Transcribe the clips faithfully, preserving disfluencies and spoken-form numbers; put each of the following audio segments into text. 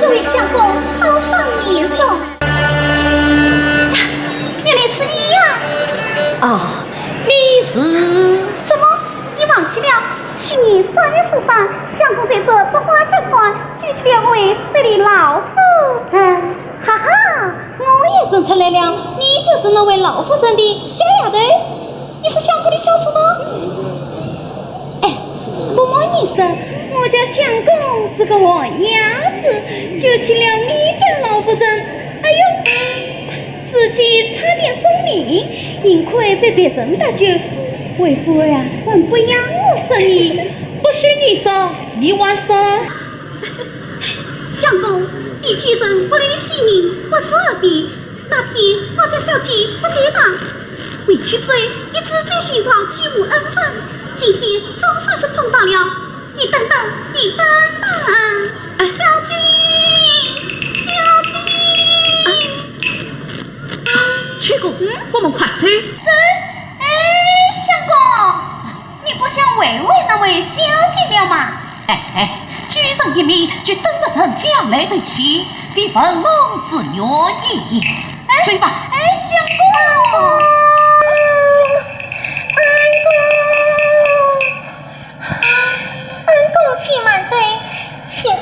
这位相公，好生面容。原来是你呀！啊，你是？怎么，你忘记了？去年三月初三，相公在这百花江畔举起了为失散的老夫人。哈哈，我也认出来了，你就是那位老夫人的小丫头。 你是相公的小叔吗？哎，不瞒你说，我家相公是个黄鸭子，救起了你家老夫人。哎呦，自己差点送命，幸亏被别人搭救，为夫啊，还不让我说你。不许你说，你还说。相公，你救人不留姓名，不辞而别， 那天我在小姐不在场，回去之后一直在寻找救母恩人，今天总算是碰到了。你等等，你等等。啊，小姐，小姐。啊，秋姑，嗯？我们快走。走？哎，相公，你不想慰慰那位小姐了吗？ 哎哎，救人一命，就等着人家来救，非分我自愿也。哎，走吧。哎，相公。恩公。恩公请慢走，请随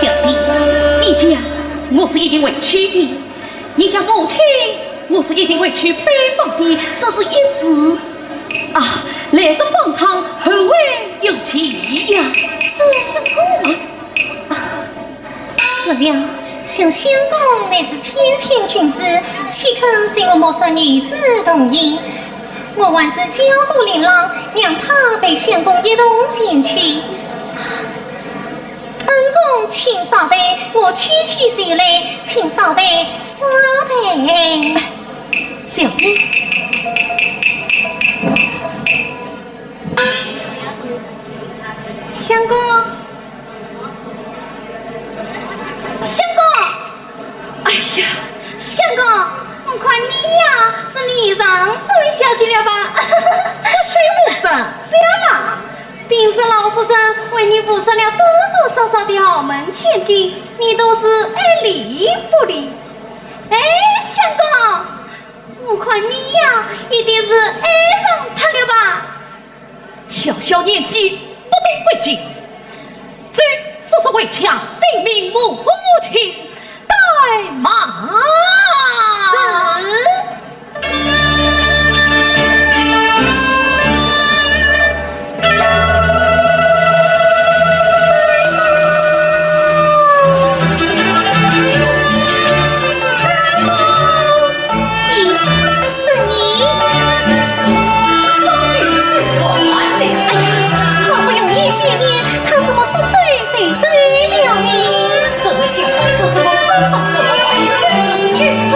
小姐，你讲我是一定会去的，你讲母亲，我是一定会去拜访的，这是一时。啊，来日方长，后会有期呀。是。啊， 是了，想相公乃是谦谦君子，岂肯随我目送女子同行？我还是叫个令郎，让他陪相公一同前去。恩公请稍等，我去去就来，请稍等，稍等。小姐。相公。 相公！哎呀，相公，我看你呀，是迷上这位小姐了吧？不是，不是。不要啦，平时老夫人为你物色了多多少少的豪门千金，你都是爱理不理。哎，相公，我看你呀，一定是爱上她了吧？ 小小年纪，不懂规矩。走，速速回家禀明母亲，带马。是。是你？哎呀，好不容易见面，他怎么说走就走了呢？这位小姐，这是我真当不得了，真是绝子。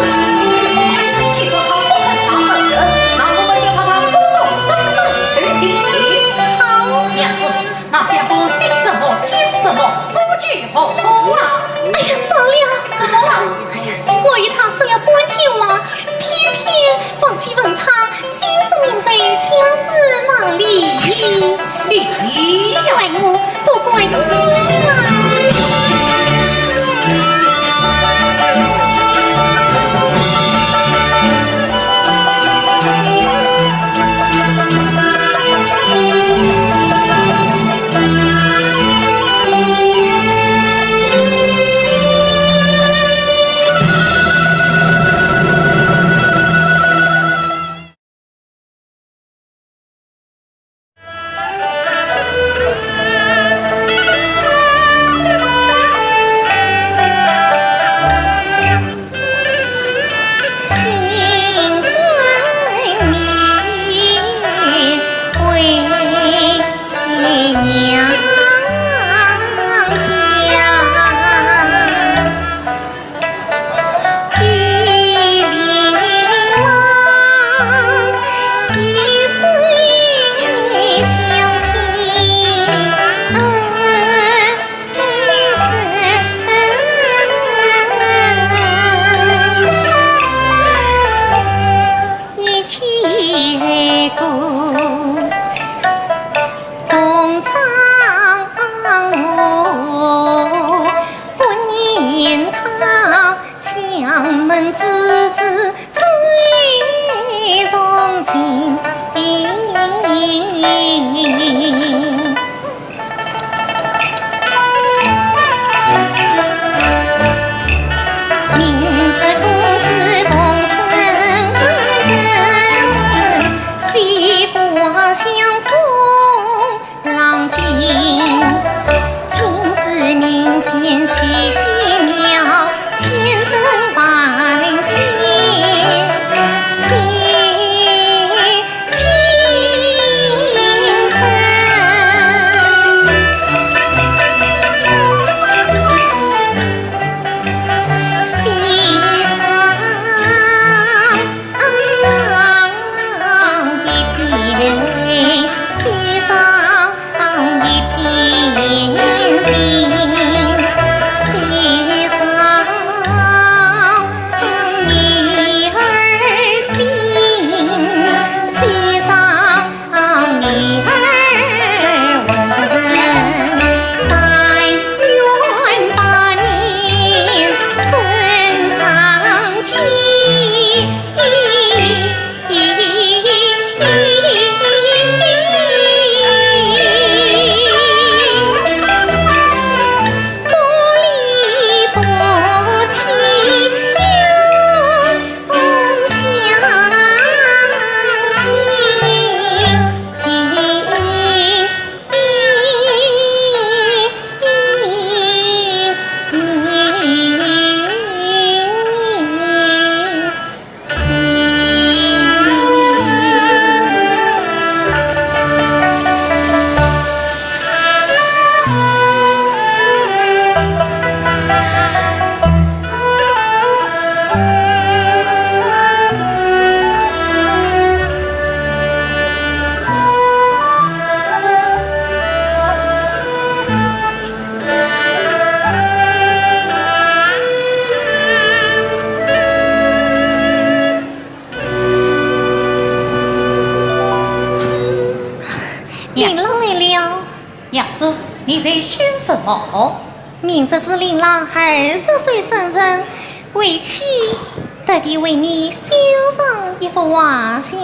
既然她不肯上门，那我们就把她扶到正门去。好。娘子，那相公姓什么，叫什么，夫居何处啊？哎呀，糟了！怎么了？哎呀，我与他说了半天话， 偏偏忘记问他姓甚名谁，家住哪里。你呀，怪我，都怪我呀。子子最从情。明日公子奉圣人，西府相送 郎君。今日明前西厢庙，千人万谢，谁请臣？西厢 娘子来了。娘子，你在想什么？明日是令郎二十岁生日，为妻特地为你绣上一幅画像。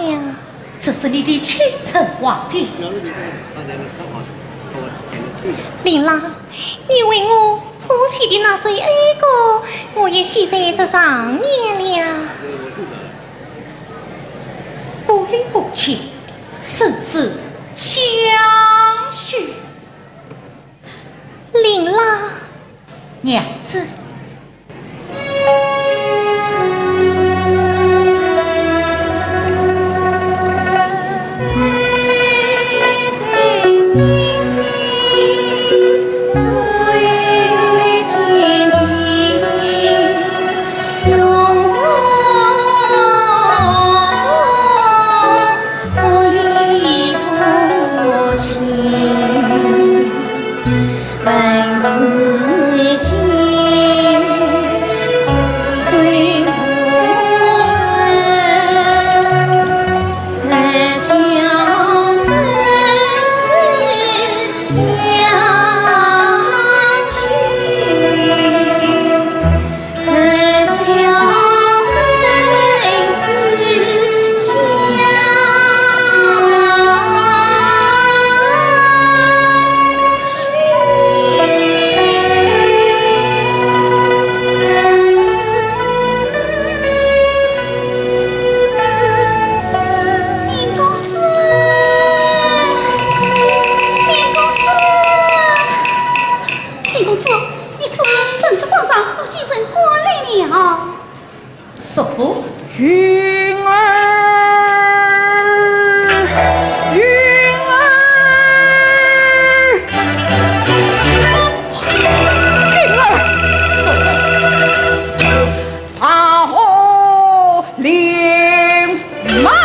这是你的亲笔画像？令郎，你为我谱写的那首哀歌，我也写在这上面了。 不离不弃，生死相许。令郎。娘子。林公子，你是不是神色慌张，如饥成官来了？叔父。云儿，云儿，云儿，叔父。 啊吼，林妈了。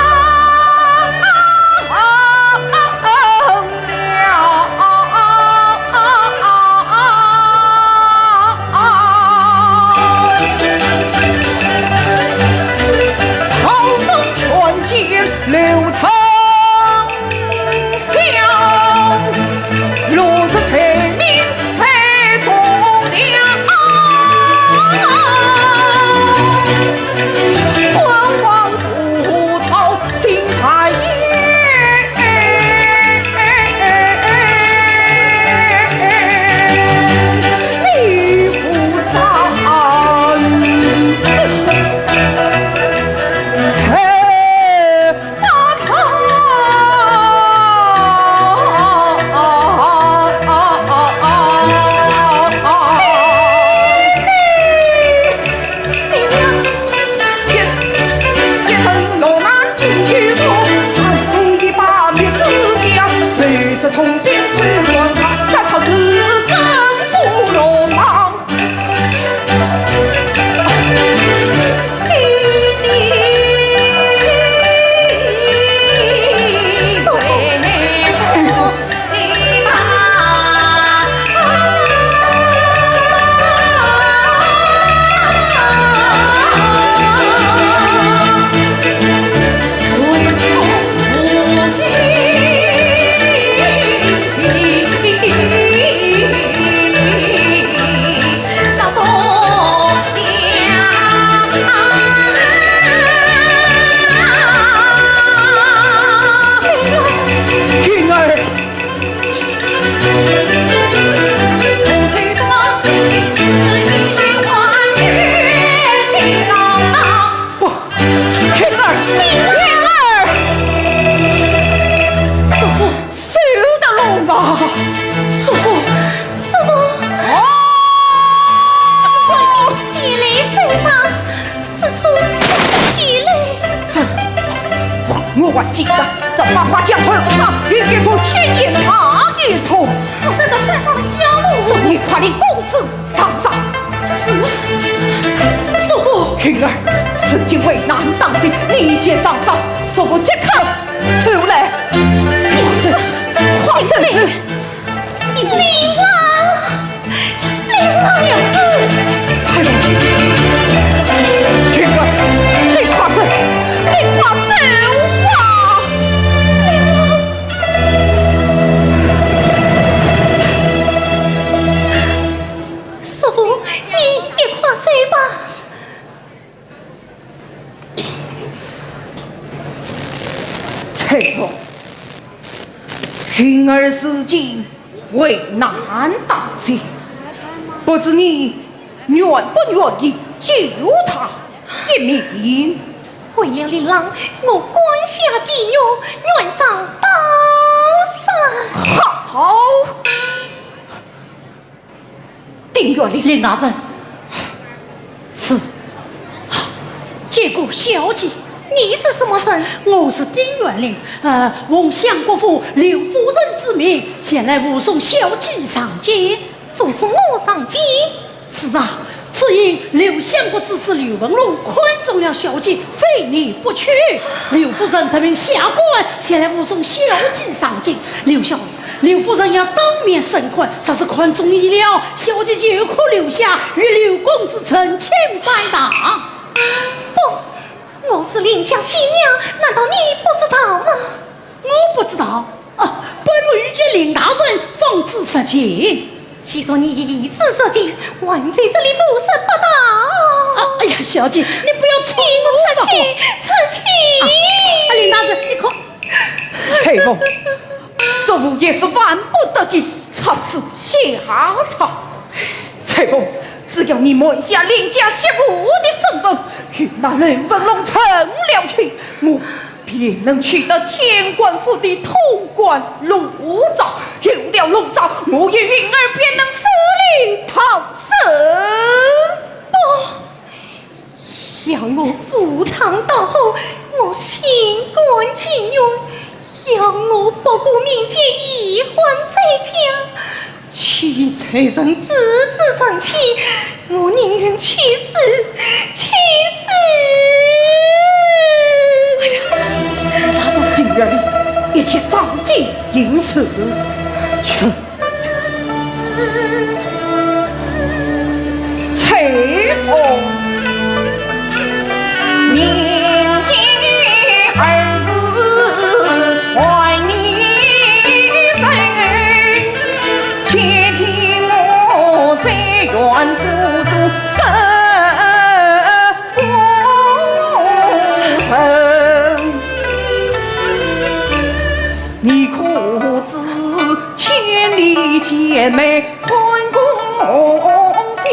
还记得这八卦江河上有一座千年大雁塔，不是这山上的小路。你快领公子上山。是。叔父。云儿，如今危难当前，你先上山，叔父即刻出来。快走，快走。 令郎，令郎。娘子。采萍，云儿，你快走，你快走啊！令郎。叔父，你也快走吧。 采萍，云儿如今危难当前，不知你愿不愿意救她一命？为了令郎，我甘下地狱，愿上刀山。好！ 丁原令。令大人。是。见过小姐。你是什么人？我是丁原令，呃，奉相国父刘夫人之命，前来护送小姐上京。护送我上京？是啊，只因刘相国之子刘文龙看中了小姐，非你不娶。刘夫人特命下官前来护送小姐上京。刘相 刘夫人要当面审判，若是看中你了，小姐就可留下与刘公子成亲拜堂。不，我是林家新娘，难道你不知道吗？我不知道？啊，半路遇见林大人，方知实情。既然你已知实情，还在这里胡说八道。啊，哎呀，小姐，你不要冲我吧。出去，出去！啊，啊，林大人，你看， 采萍，叔父一时万不得已，出此下策。采萍，只要你瞒下林家媳妇的身份，与那刘文龙成了亲，我便能取得天官府的通关龙章。有了龙章，我与云儿便能死里逃生。不， 要我赴汤蹈火，我心甘情愿；要我不顾民间衣冠宰驾，去与仇人执子成亲，我宁愿去死，去死！哎呀，大人，听了你，一切照计行事。是。 采萍，明镜儿时还你身，且听我在远处诉说不曾。 你可知千里贤妹潘公飞，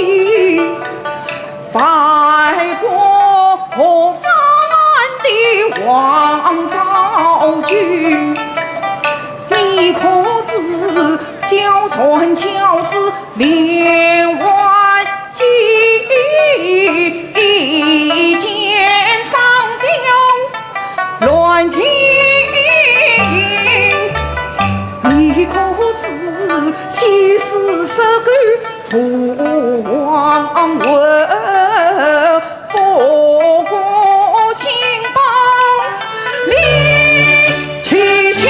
败过河南的王昭君？你可知貂蝉巧似连环计，一箭上吊 乱听。你可知西施受狗父王魂，复活新邦里七星。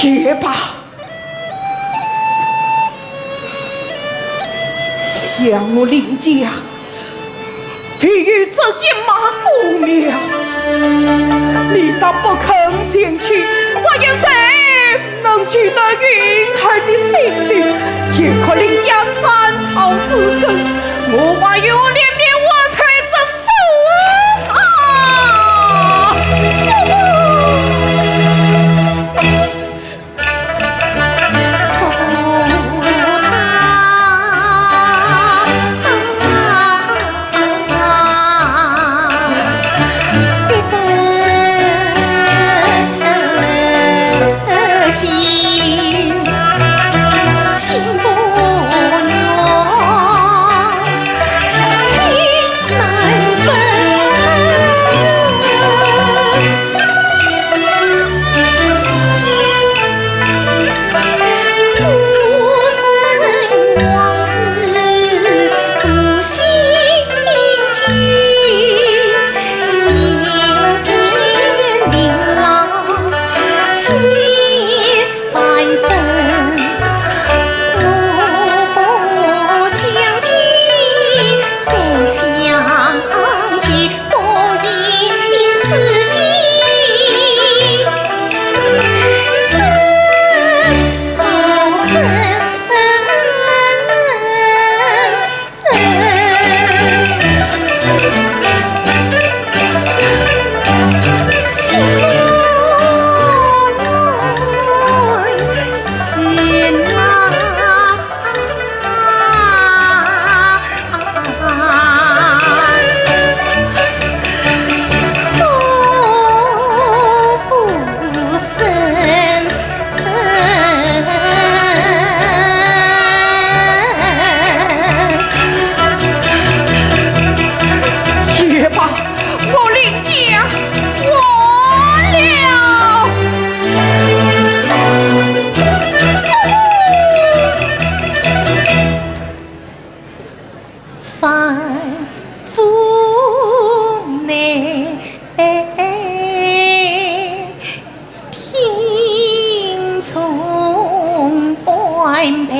也罢，想我林家，比喻这一马功名，你若不肯前去，还有谁能救得云儿的性命？也可林家斩草除根，我还有脸面，我才这死场。也罢，我林家完了。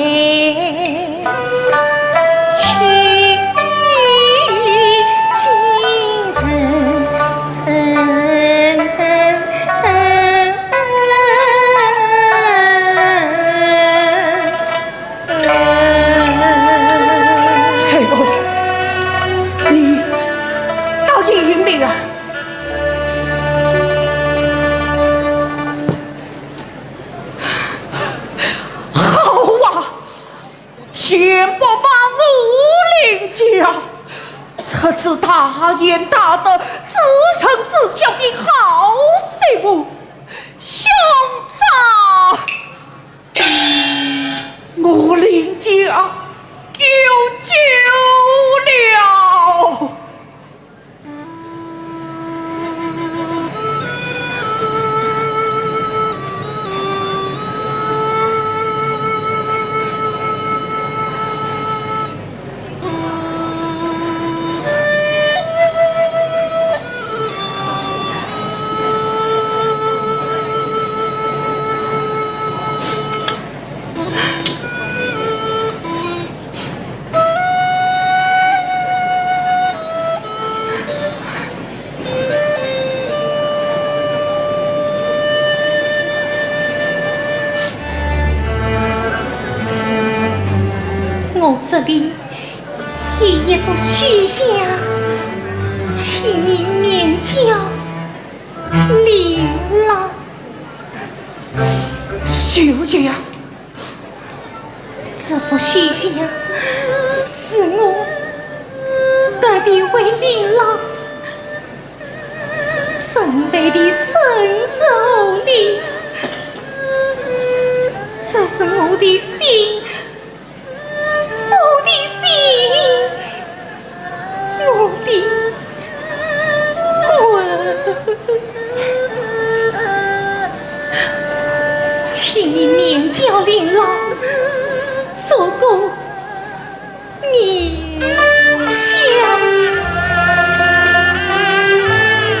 翠娥，你答应了？好啊！天不亡我林家，这次大言大德，至诚至孝的好媳妇，想着 我林家有救了。 我这里有一幅书信，请你面交林老。书信啊？ 这幅书信是我特地为林老准备的生日礼，这是我的心，我的心。 我的魂。请你面交林老，做个面相。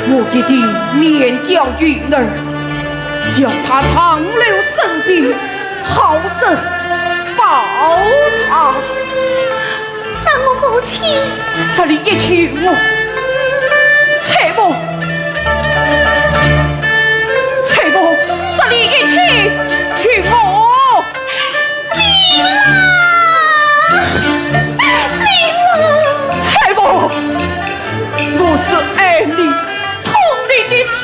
我一定面交云儿。叫他长留身边，好生报答。但我母亲，这里一切由我。采萍，采萍，这里一切由我。 林郎，林郎。采萍，我是爱你、疼你的长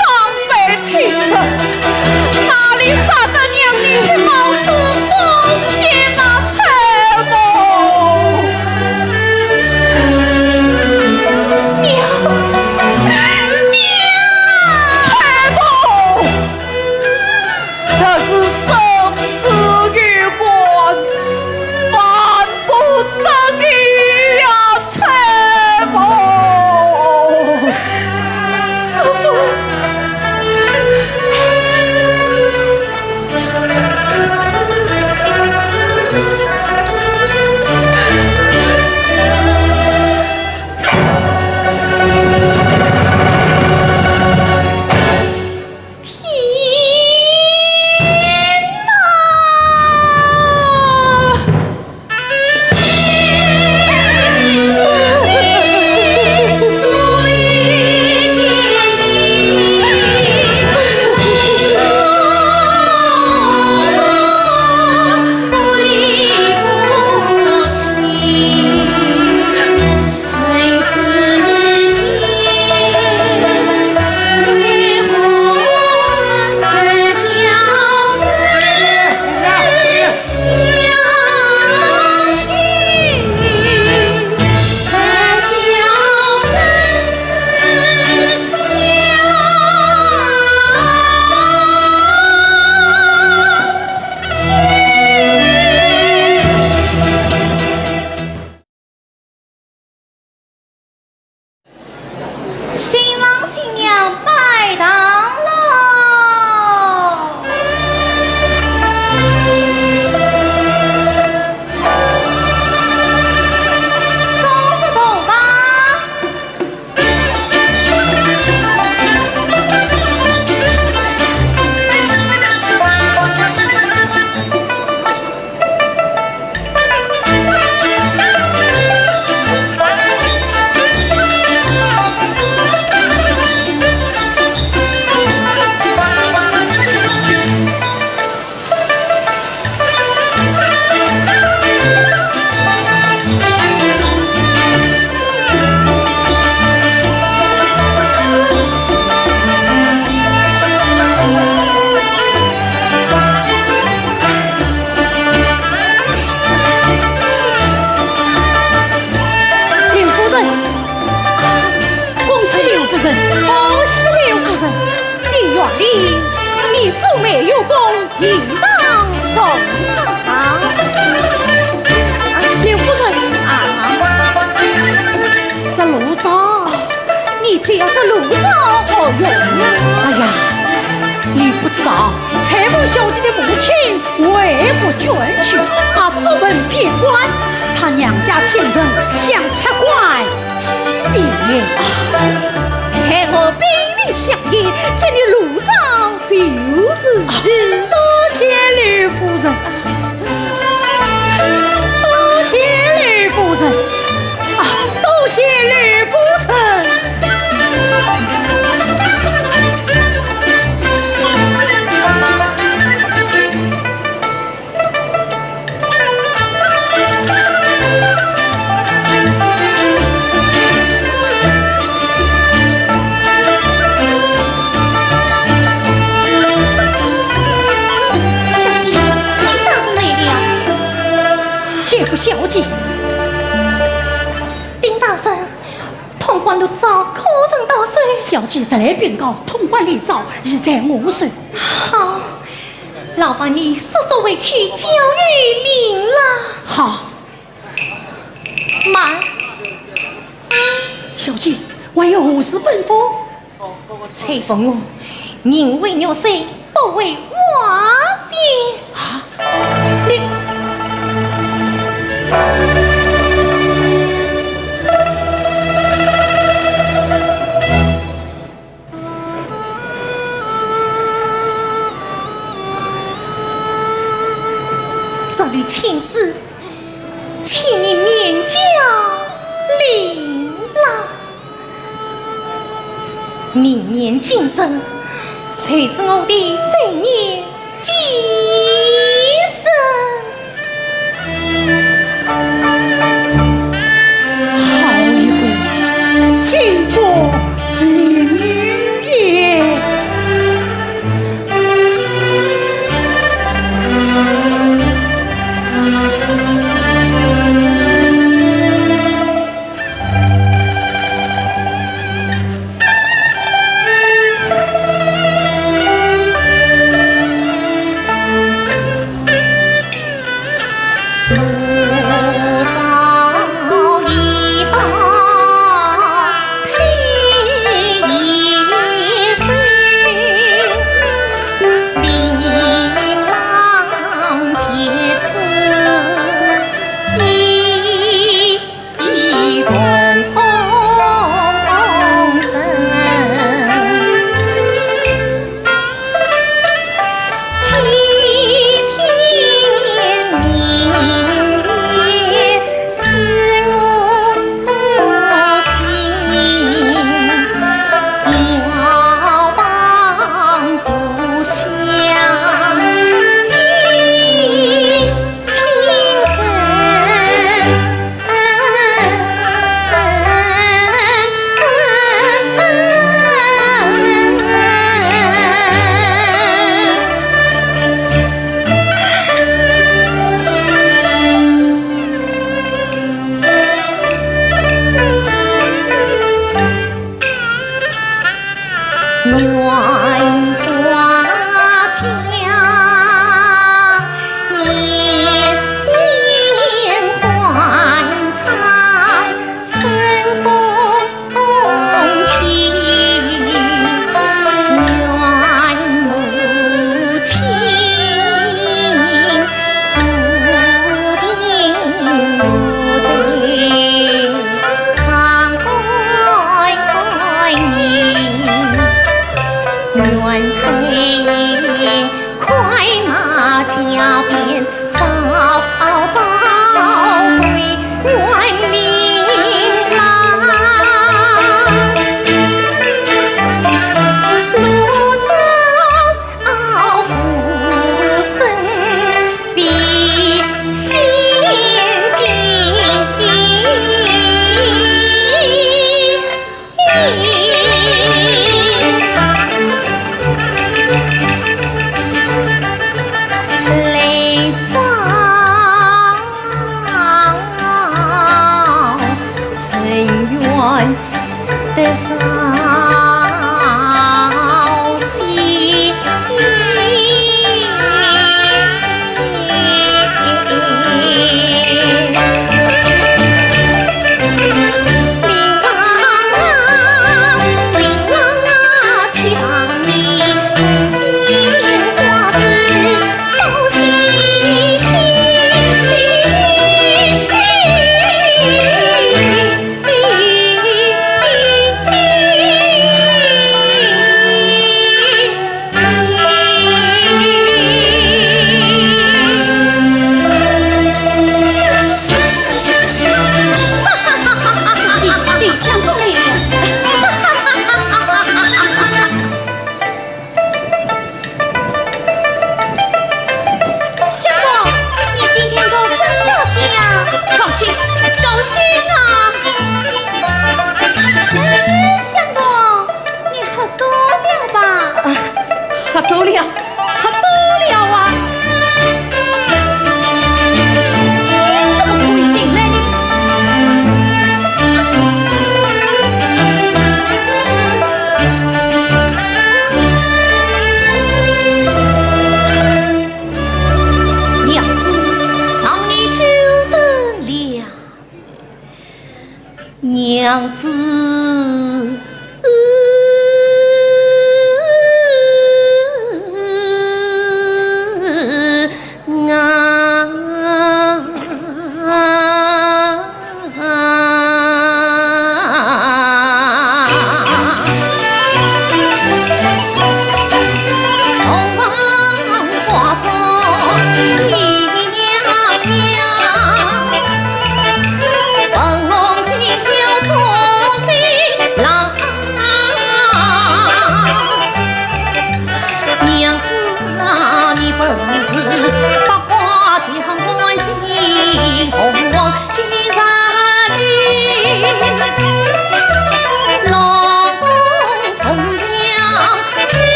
辈亲人，哪里舍得让你去冒此风险啊，采萍？娘，娘！采萍！ 这是生死有关，万不得已呀，采萍。师父。 天哪！新郎新娘拜堂喽！松树头吧。 刘夫人，恭喜刘夫人，恭喜刘夫人！林元林，你做媒有功，应当重赏。啊，刘夫人。啊。这炉灶。 你这样这炉灶何用啊？哎呀，你不知道，采萍小姐的母亲为国捐躯，她做文边关，她娘家亲人想拆棺祭奠。待我禀明相爷，这里炉灶就是。啊，多谢刘夫人。 多谢刘夫人，啊，多谢刘夫人。小姐，你打什么呀？见过小姐。丁大人，通关炉灶可曾到手？小姐特来禀告，通关炉灶已在我手。好，劳烦你速速回去交与林郎。好。 慢。小姐，还有何事吩咐？采萍啊，宁为玉碎，不为瓦全。啊，你…… 小律青丝，请你免教令郎。明年今日，就是我的周年纪念。好一个巾帼丽女也！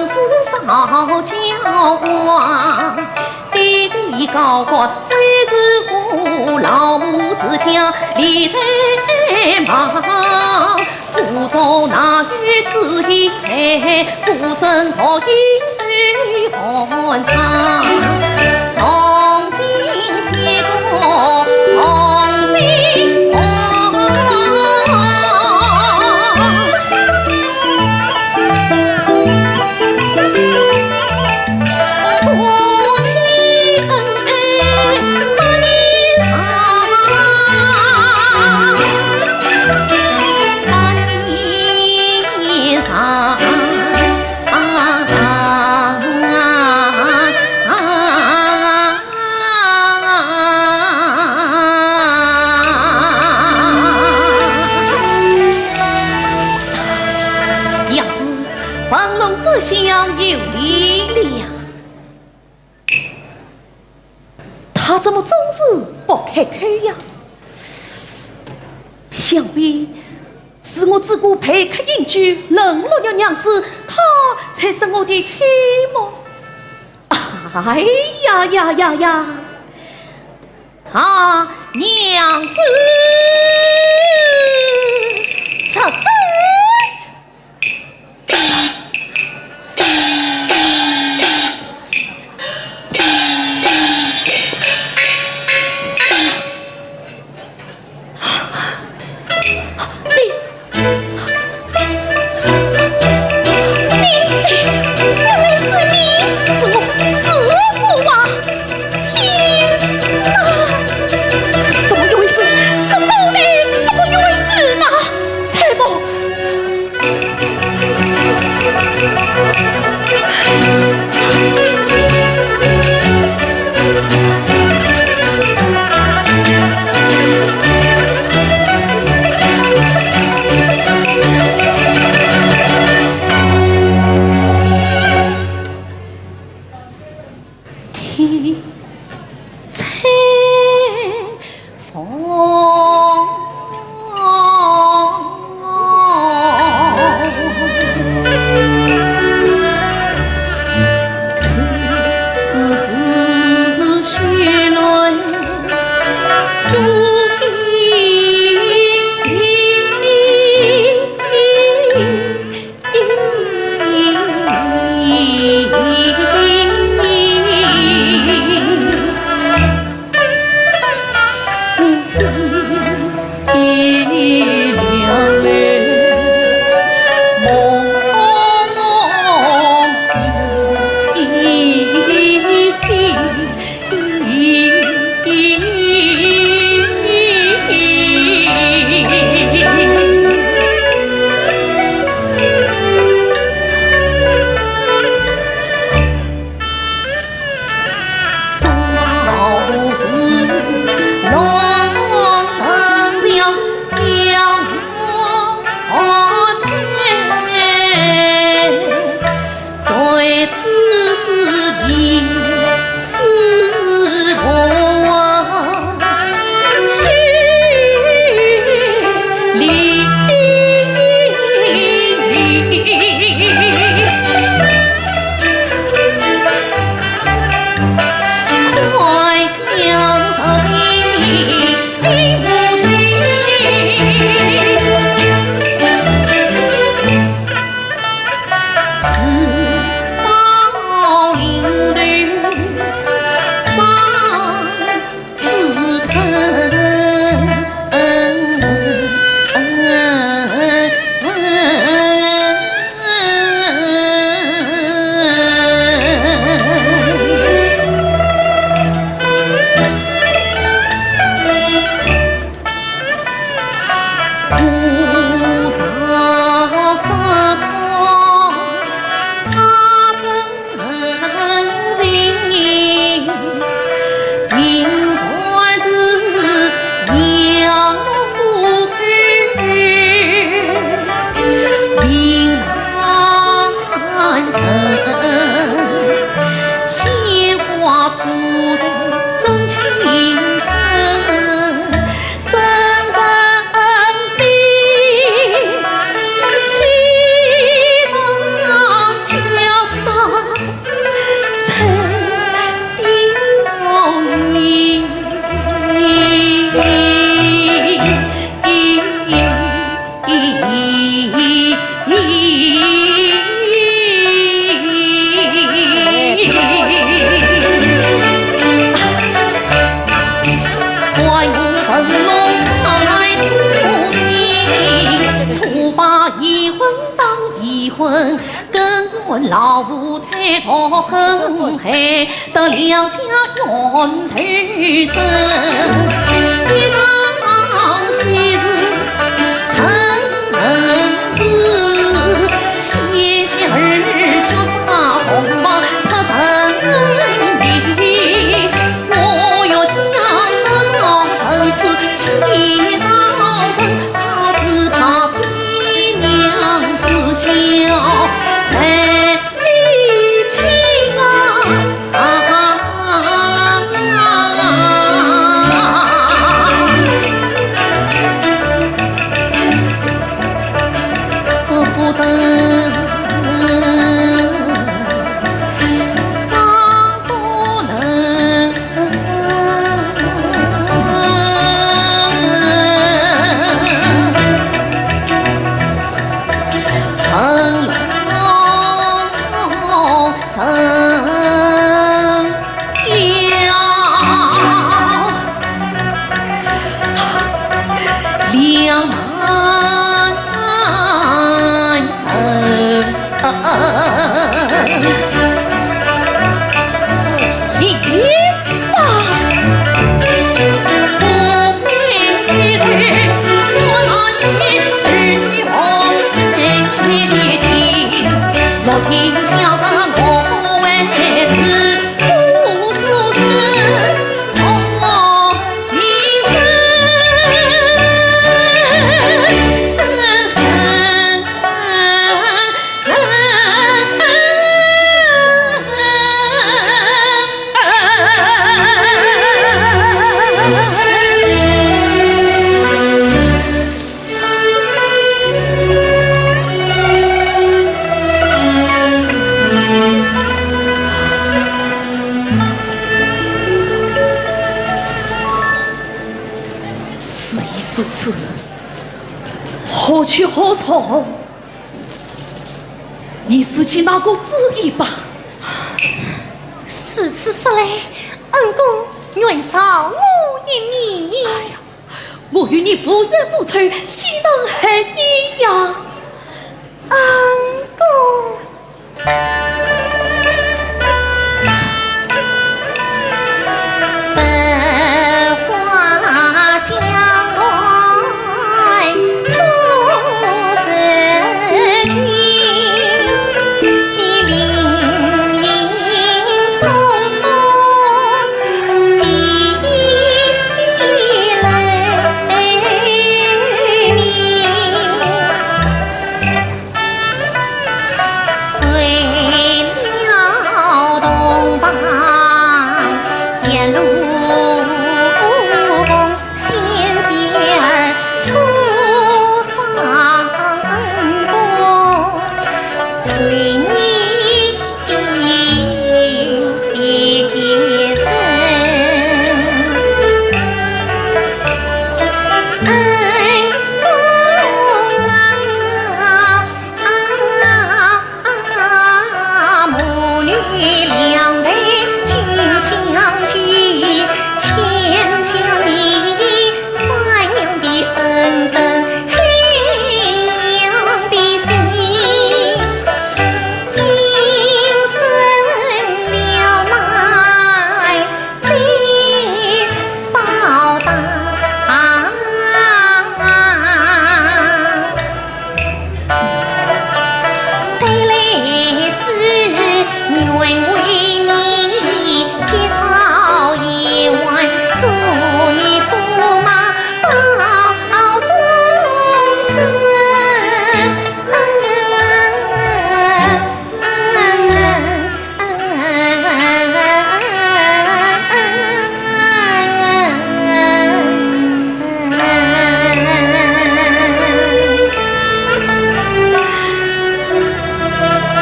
是少将官，爹爹高官为是何？老母之家历代忙，府中哪有此一才？孤身独饮水寒窗，从今天各同心。 娘子，文龙这厢有礼了。他怎么总是不开口呀？想必是我自古陪客饮酒，冷落了娘子，他才生我的气么？哎呀呀呀呀！啊，娘子，这这 你，你，原来是你！是我，是我啊！天哪！这是怎么一回事？这到底是怎么一回事呢？采萍，老夫抬头很黑，得两家冤仇深。一场喜事成事，喜喜儿儿血洒红袍出人情。我要想多少层次，几丈深，只怕爹娘知晓。 事已至此，何去何从？你自己拿个主意吧。如此说来，恩公愿饶我一命。哎呀， 我与你无冤无仇，岂能害你呀？恩公。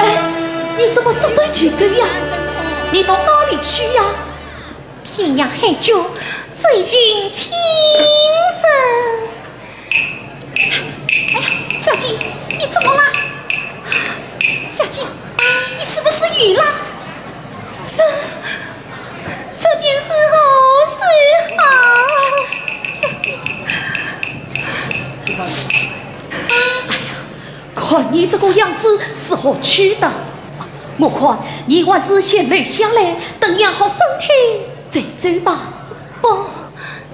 哎，你怎么说走就走呀？你到哪里去呀？天涯海角，追寻情深。 哎呀，小姐，你怎么了？小姐，你是不是晕了？这，这便如何是好？小姐，哎呀，看你这个样子是何去的？我看你还是先留下来，等养好身体再走吧。不，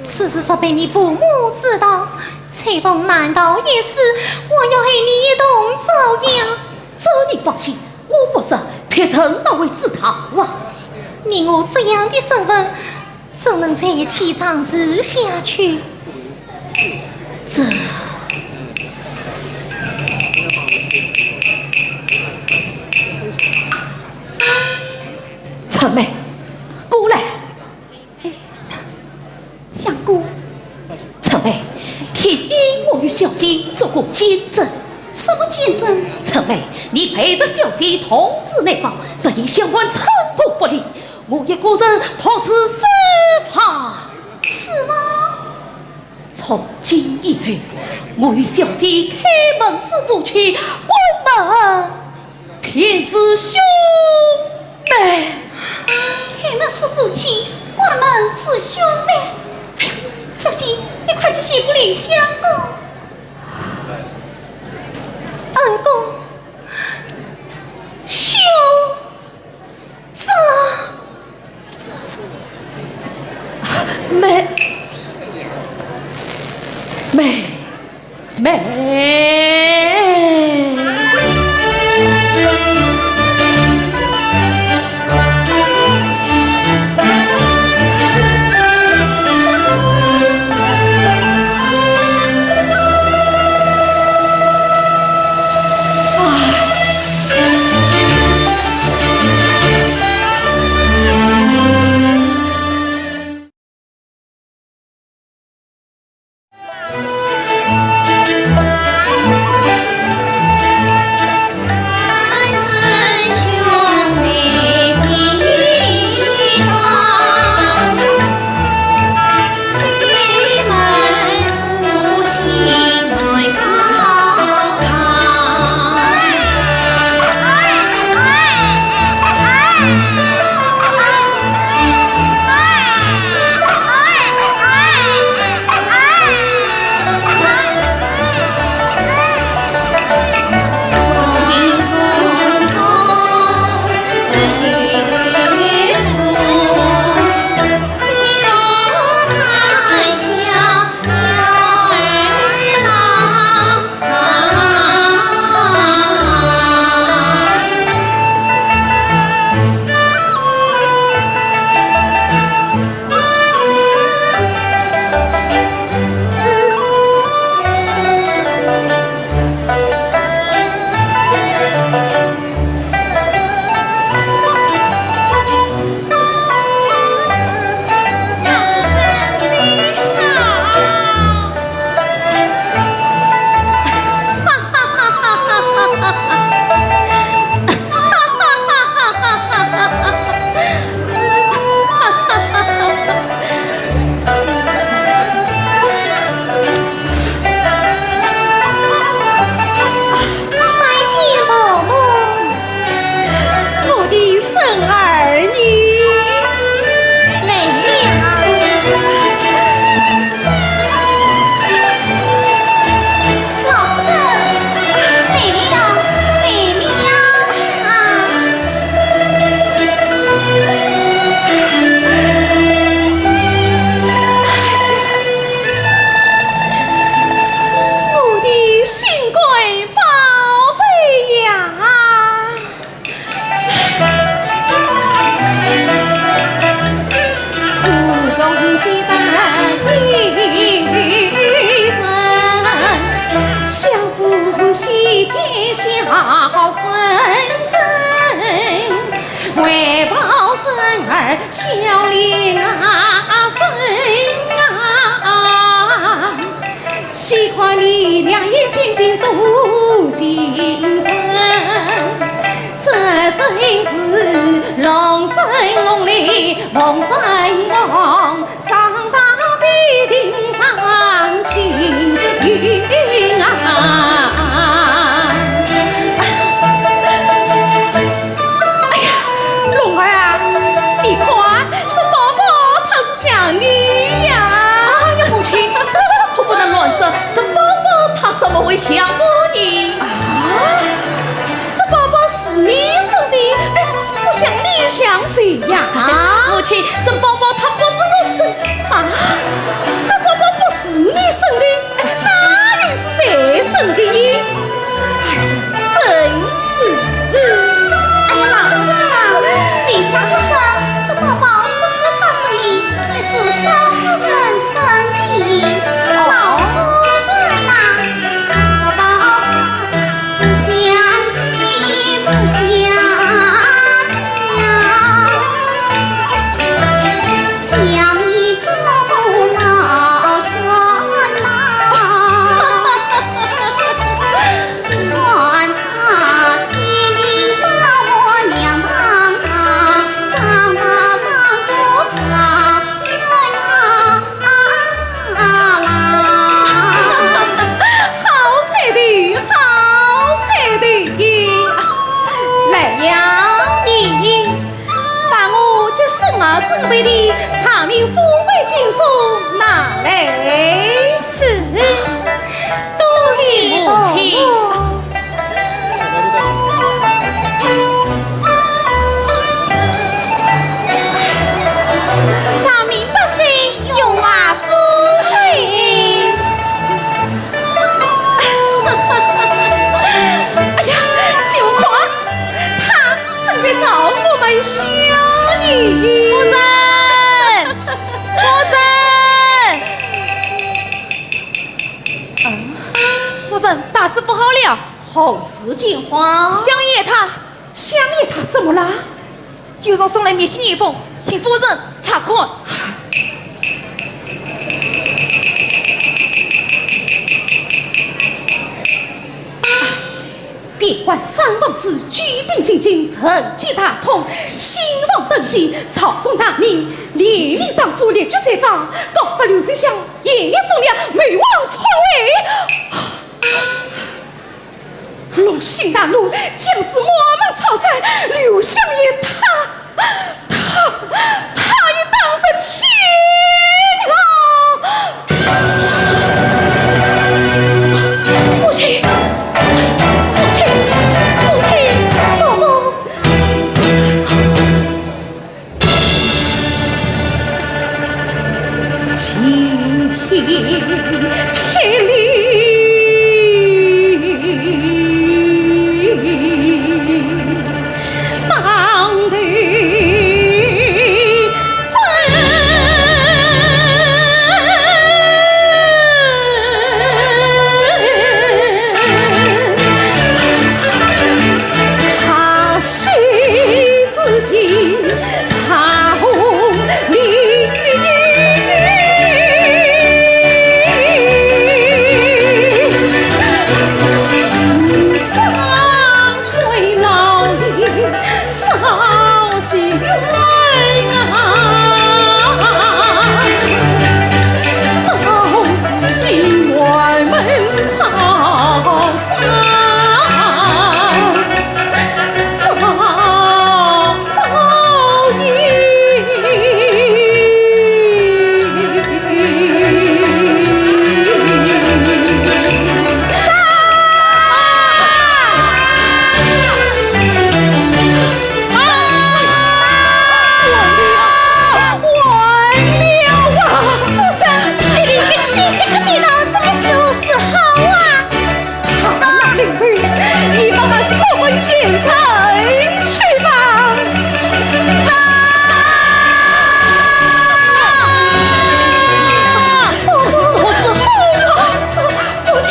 此事若被你父母知道，秋风难逃一死，我要害你一同遭殃。这你放心，我不说，别人哪会知道啊？你我这样的身份，怎能再一起长住下去？这……春梅，过来。相公。春梅，天英我与小姐做过见证。什么见证？春梅，你陪着小姐同住内房，日夜相关，寸步不离。 我一个人独自守房。是吗？从今以后，我与小姐开门是夫妻，关门便是兄妹。开门是夫妻，关门是兄妹。哎呀，小姐，你快去谢过林相公。恩公，兄 这……妹，妹，妹。拜见伯母。我的孙儿呢？来了。老夫人，来了，来了。 我的心肝宝贝呀！祖宗几代一人，相扶喜天下好生人。 为报孙儿孝立那身啊，喜看你两眼金金镀金成，这真是龙生龙，凤生凤。 长大必定上青云啊！哎呀，龙儿啊，你看，这宝宝他是想你呀！哎呀，母亲，这可不能乱说，这宝宝他怎么会想我呢？啊，这宝宝是你生的？哎，相随呀。啊？母亲，这包包它不是我生的。啊？这包包不是你生的，那又是谁生的呢？哎，真是……哎呀妈，夫人啊，你想不想，这包包不是他生的，是少夫人生的。老夫人呐，包包 不想你不想呀，想你怎么老说呐？管他天地把我两旁啊，张啊望不着。 啊啦！好彩的，好彩的！来呀，你把我给孙儿准备的长命富贵金锁拿来。是，多谢母亲。 长命百岁，荣华富贵。哎呀，你们看，他正在朝我们笑呢。夫人，夫人。啊，夫人，大事不好了！何事惊慌？香烟他……香烟他怎么了？ 有人送来密信一封，请夫人查看。边关三王子，举兵进京，成吉大统，新王登基，朝中大名，列明上书，列举在章，告发刘丞相，严严重了，谋王篡位。 龙心大怒，将至满门抄斩，刘香烟他，他，他已当上天了。母亲，母亲，母亲，母亲，母亲。 晴天霹雳，当头震。他 西之际，大风凛凛，张翠老爷少几远啊，到如今满门抄斩。 他那领队，你把他送回京城去吧。啊！这是何事？啊！母亲！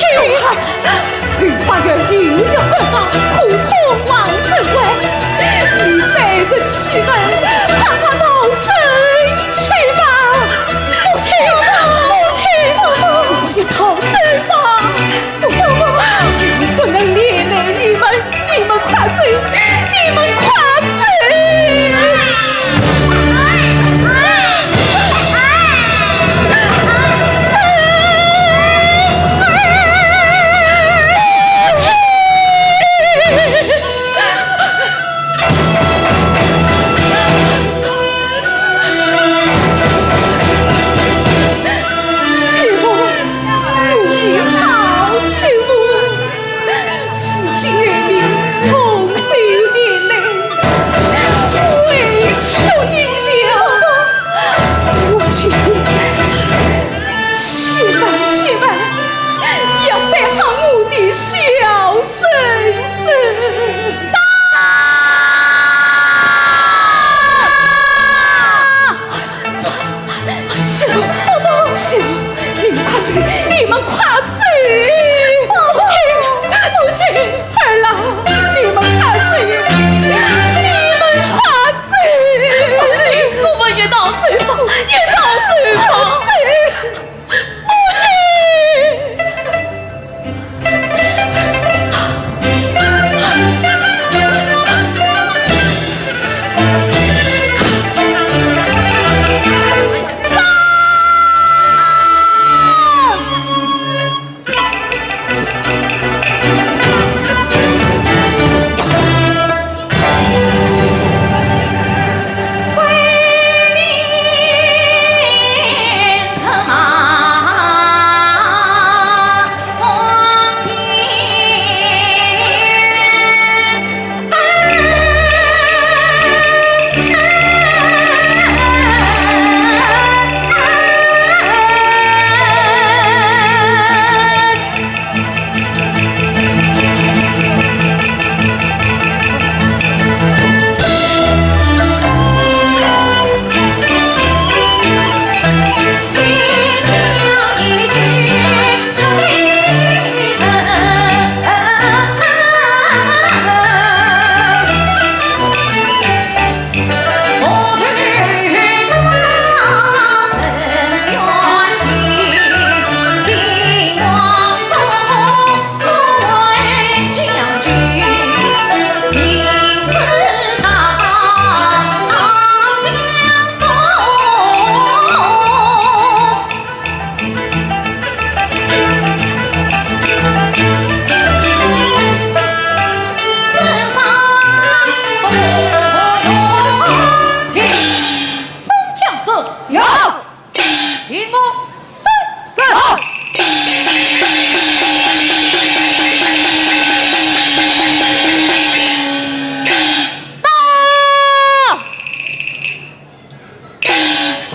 刘八元又要反抗，苦痛王城外，你带着气恨，把他弄死去吧。母亲，母亲，我要逃走吧。 不能连累你们，你们快走，你们快走！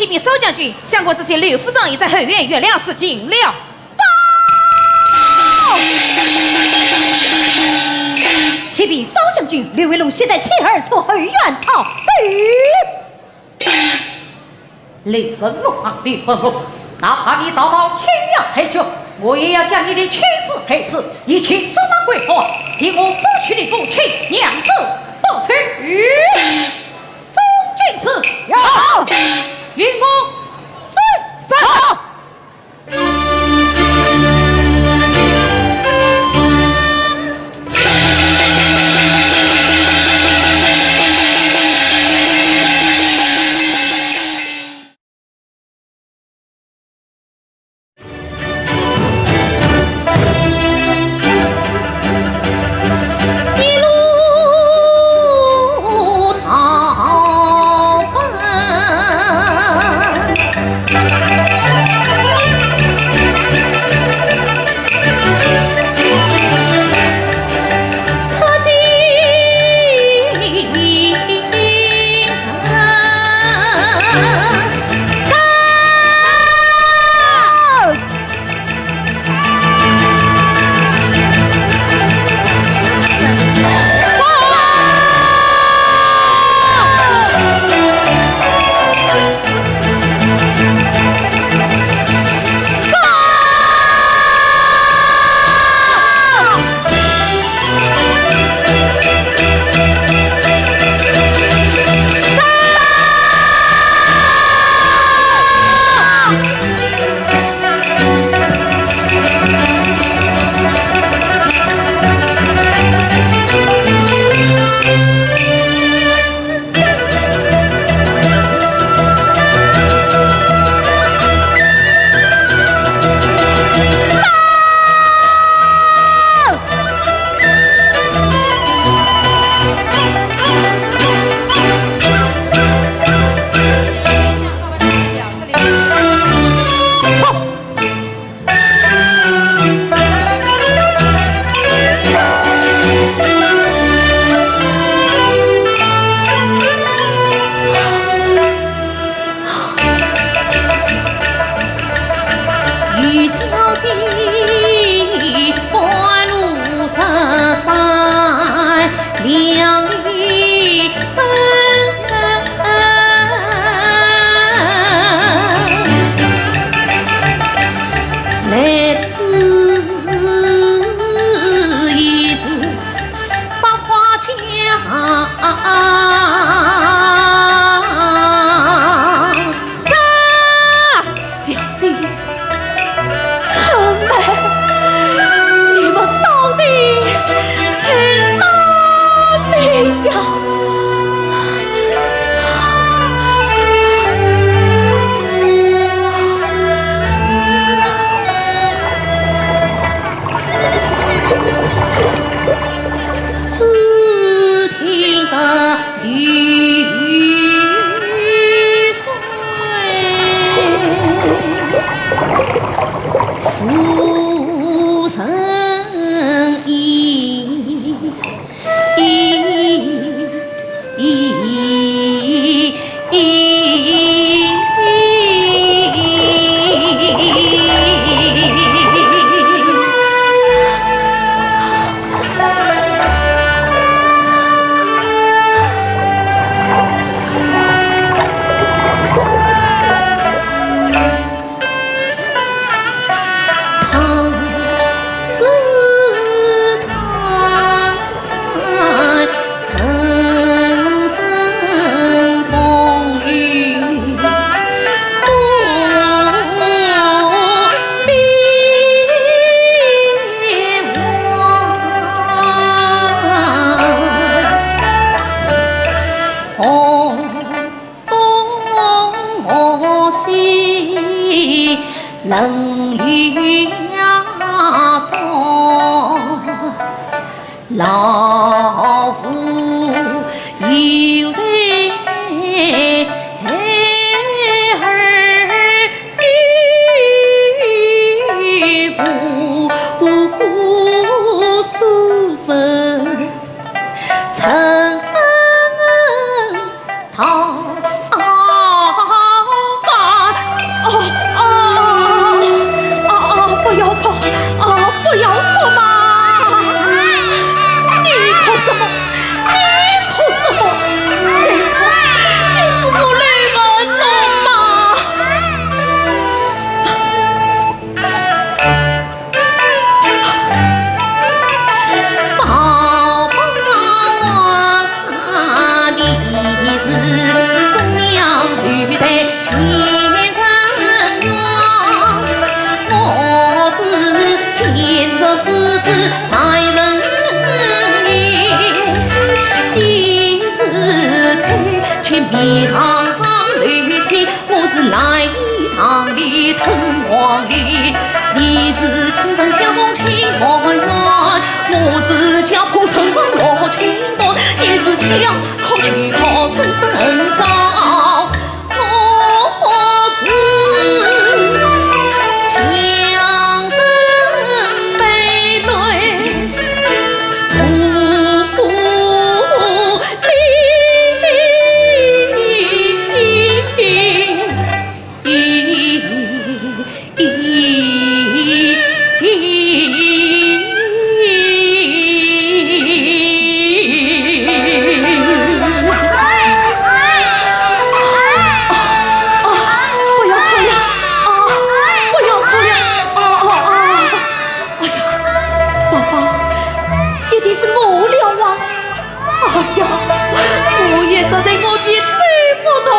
禀少将军，相国知县刘副将已在后院，月亮寺进了。报！启禀少将军，刘文龙现在弃儿出后院逃走。刘文龙啊，刘文龙，哪怕你逃到天涯海角，我也要将你的妻子孩子一起捉拿归案，替我死去的父亲娘子报仇。 众军士，有！与我遵命。小姐，春梅，你们到底在哪里呀？陂塘上楼听，我是来陂塘里听王里。你是清晨相逢清风远，我是脚步晨光落清波。你是小可秋可声声高，我是江城悲泪。 不要哭了，啊，不要哭了，啊，啊，啊。 哎呀，宝宝，一定是我了啊！哎呀，我也实在我的走不动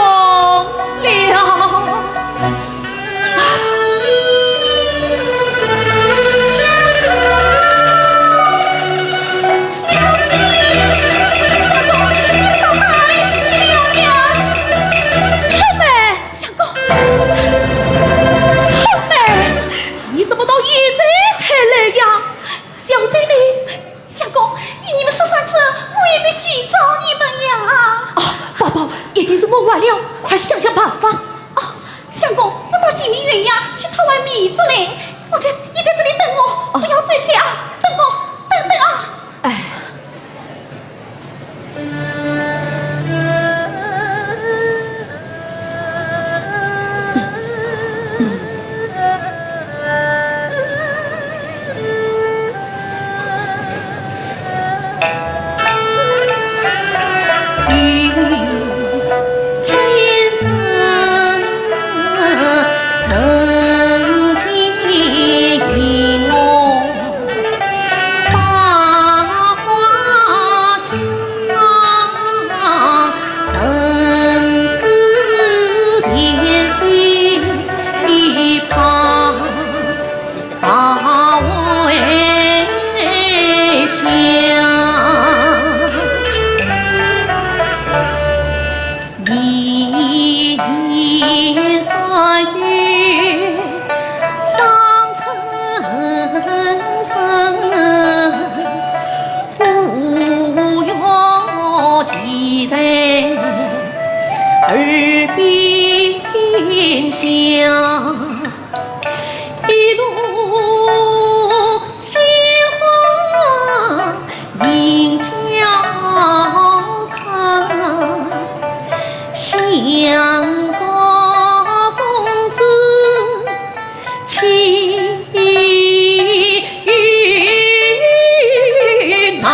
了。小姐，相公，你到哪里去了呀？春梅，相公，春梅，你怎么到现在才来呀？ 小姐呢？相公，你们说啥子？我一直寻找你们呀。哦，宝宝，一定是我晚了，快想想办法。哦，相公，我到杏林园呀，去讨碗米粥来。我在，你在这里等我，哦。不要走开啊！等我，等等啊！哎。一路鲜花迎娇客，相国公子去哪？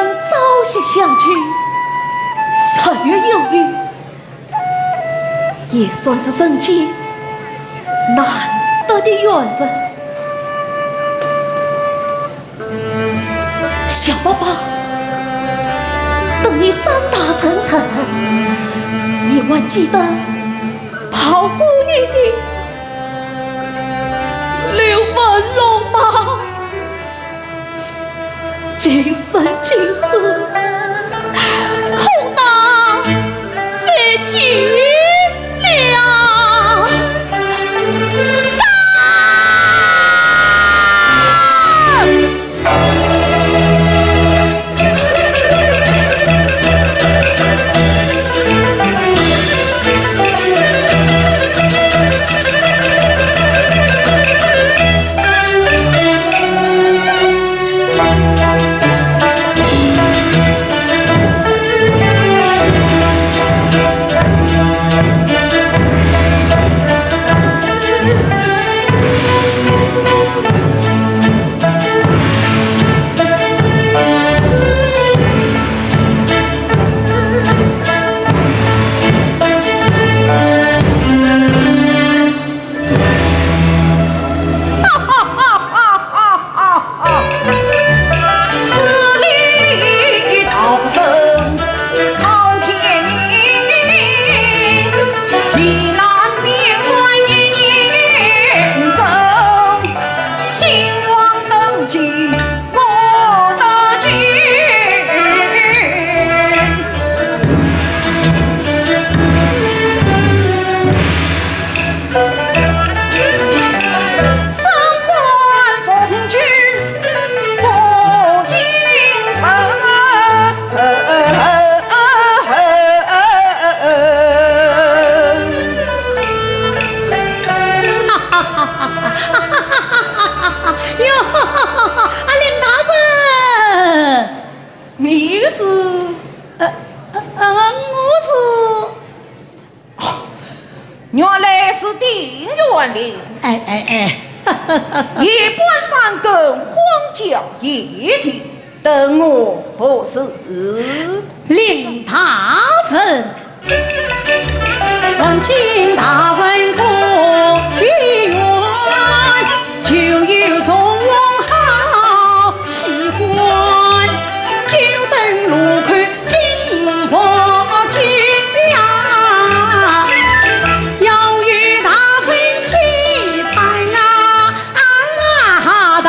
朝夕相聚，日月有余，也算是人间难得的缘分。小宝宝，等你长大成人，你还记得宝姑娘的刘文龙吗？ 今生今世，恐难再见了。哟，啊，林大人，你是？呃，呃，呃，我是。 哦，原来是丁县令。哎，哎，哎。夜半三更，荒郊野地，等我何事？林大人，闻听大人可有冤，就有忠王好 喜欢，就等路口金佛酒呀，要与大人期盼啊，啊，大。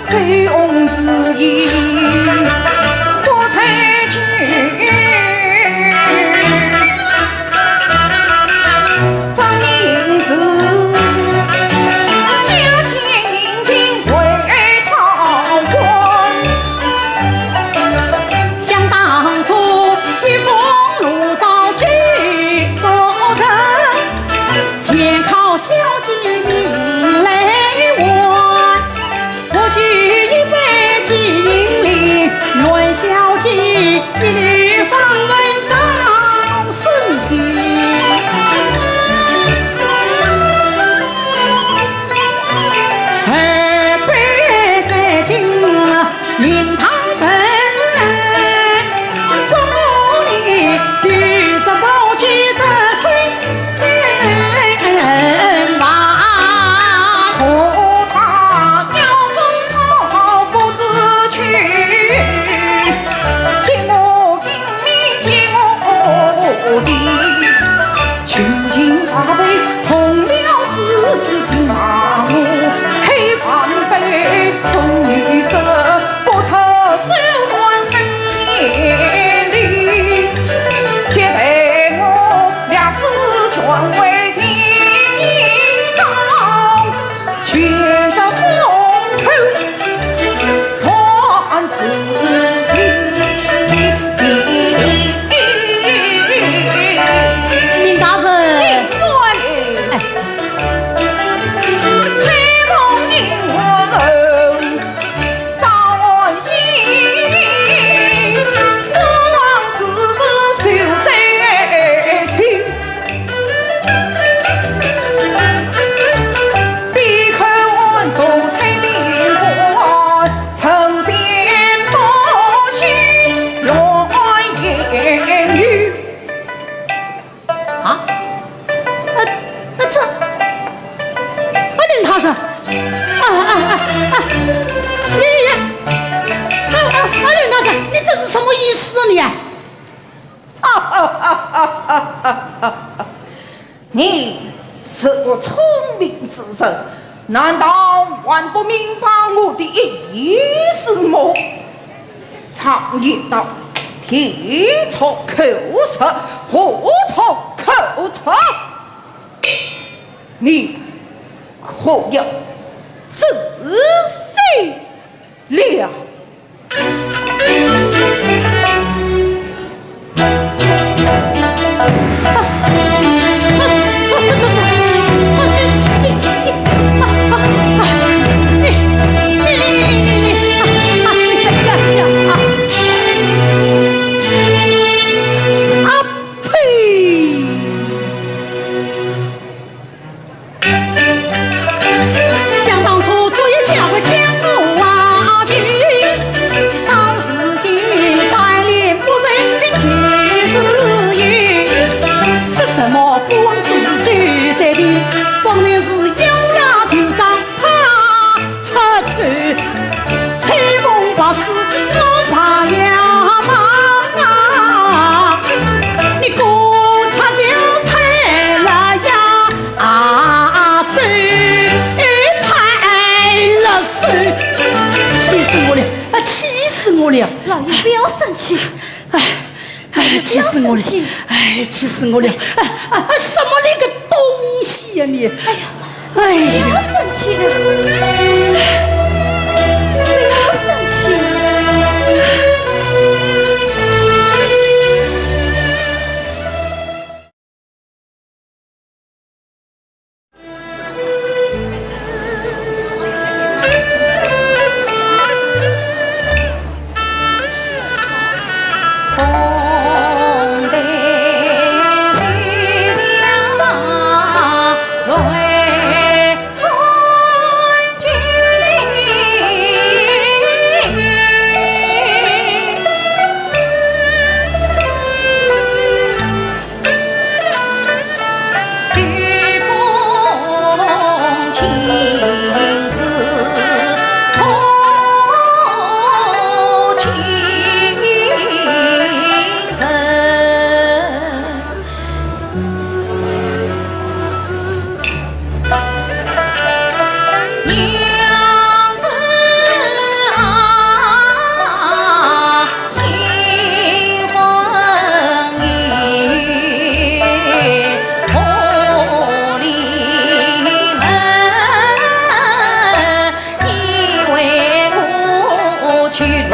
醉翁之意不在酒。 方明是，家乡迎亲回桃花。想当初，一封炉灶酒所成，全靠小姐命来还。不知一你是个聪明之人，难道还不明白我的意思么？常言道，便出口舌，祸出口出。你可要仔细了。 想当初，做一小个江湖啊，就到如今，带领不认就是有。说什么公子手在地，分明是咬牙就扎，怕出丑。 吹风白事我怕了忙啊，你过差就退了呀，啊，手退了手，气死我了，啊，气死我了！老爷，不要生气。哎，哎，气死我了！不要生气。哎，气死我了！哎，哎，哎，什么那个东西呀你？哎呀，哎呀。不要生气了，不要生气了。报！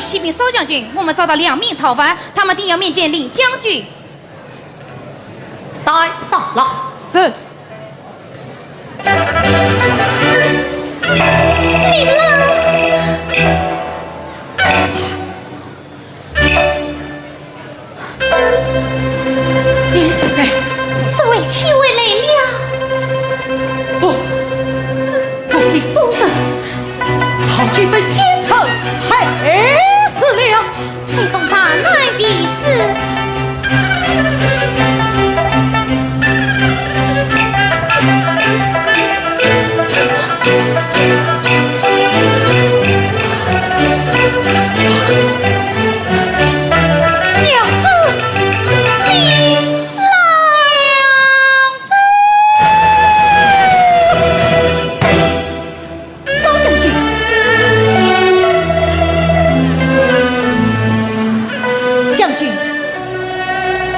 启禀少将军，我们抓到两名逃犯，他们定要面见令将军。 带上来。是。你们！你是谁？是为妻回来了。不，不，你疯了！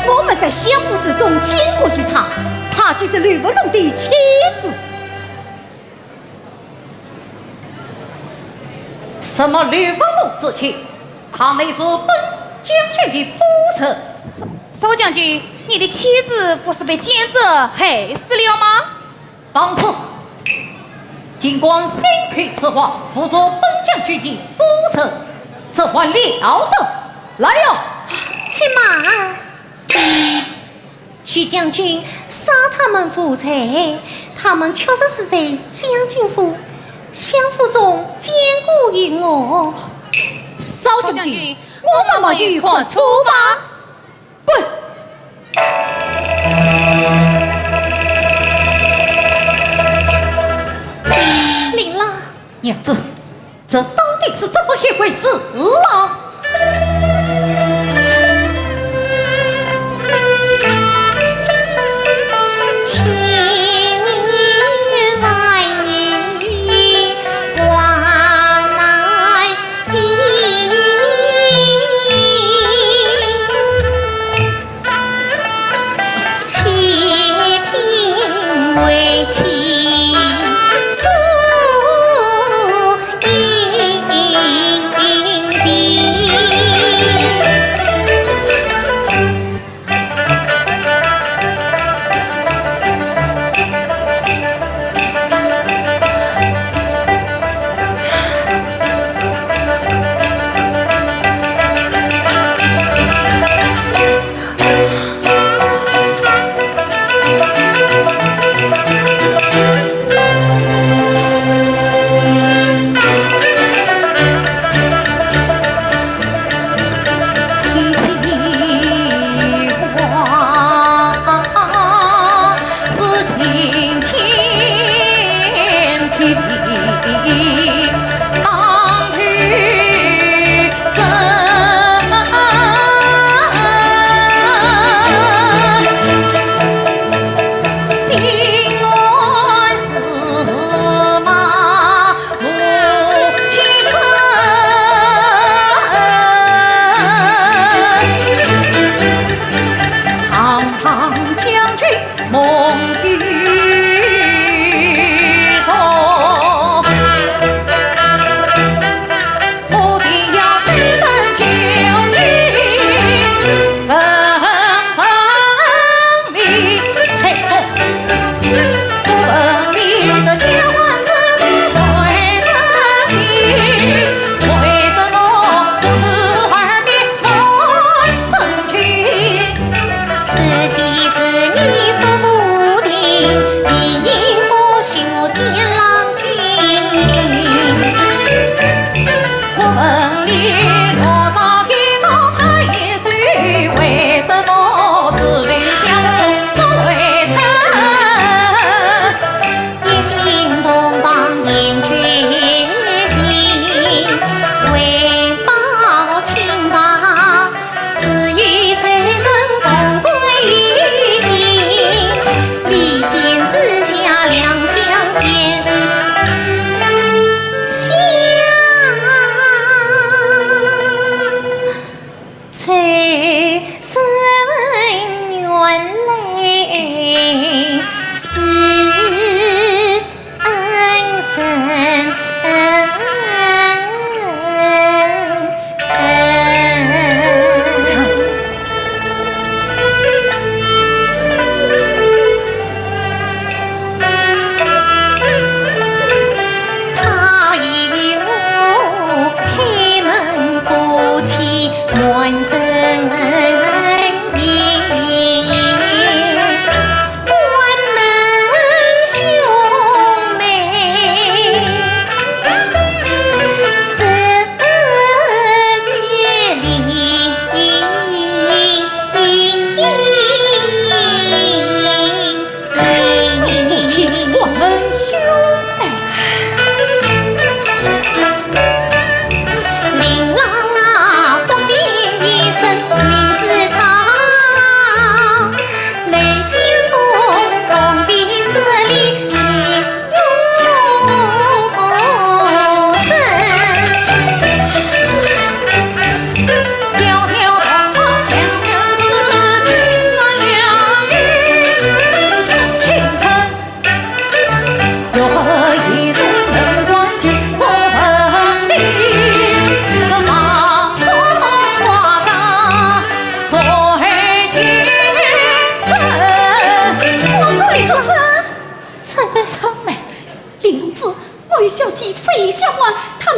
我们在相府之中见过一她，她就是刘文龙的妻子。什么刘文龙之妻？她乃是本将军的夫人。少将军，你的妻子不是被奸贼害死了吗？放肆！竟敢信口雌黄，侮辱本将军的夫人，这还了得！来呀！且慢！曲将军，杀他们无罪，他们确实是在将军府、相府中见过一我。少将军，我们没有看错吧？滚！林郎，娘子，这到底是怎么一回事啊？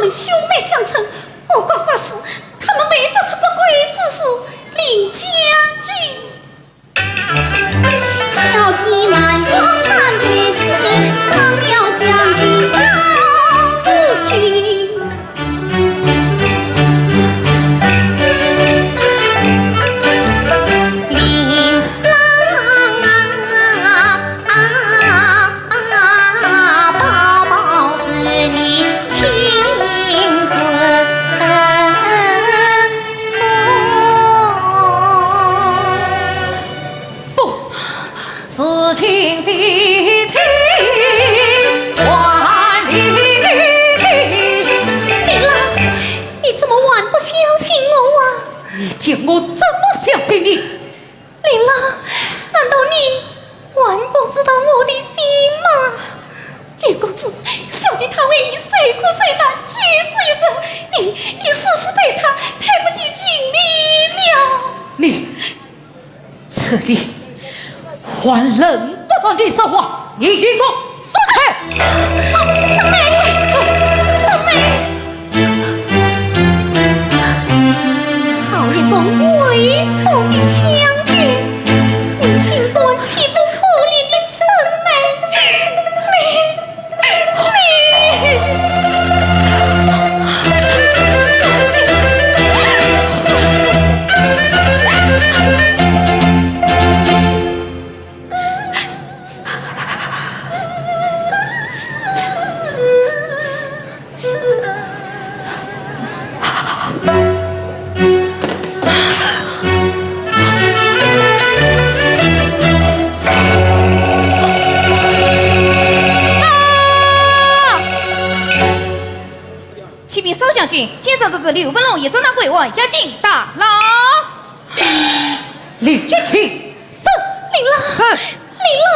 兄妹相称，我敢发誓，他们没有做出不轨之事。林将军。小姐难做参对子，当了将军高不亲。林郎啊，宝宝是你亲骨肉。不，是亲非亲，还你。林郎，你怎么还不相信我啊？你叫我怎么相信你？ 林郎，难道你还不知道我的心吗？有个字，小姐她为你受苦受难，九死一生，你，你死死对她，太不起情理了。你，这里还轮不到你说话，你与我松开！松开！松开！ 好一个威风的将军，你竟然欺负可怜的春梅，你，你，将军！ 启禀少将军，监斩之子刘文龙已捉拿归案，押进大牢。 立即停手！林郎，哼！林郎。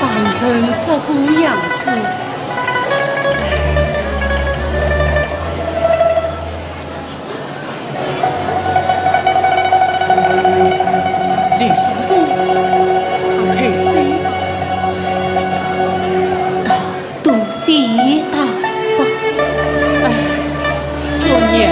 当真这个样子。 刘相公，快开心吧。多谢大伯。哎，作孽啊。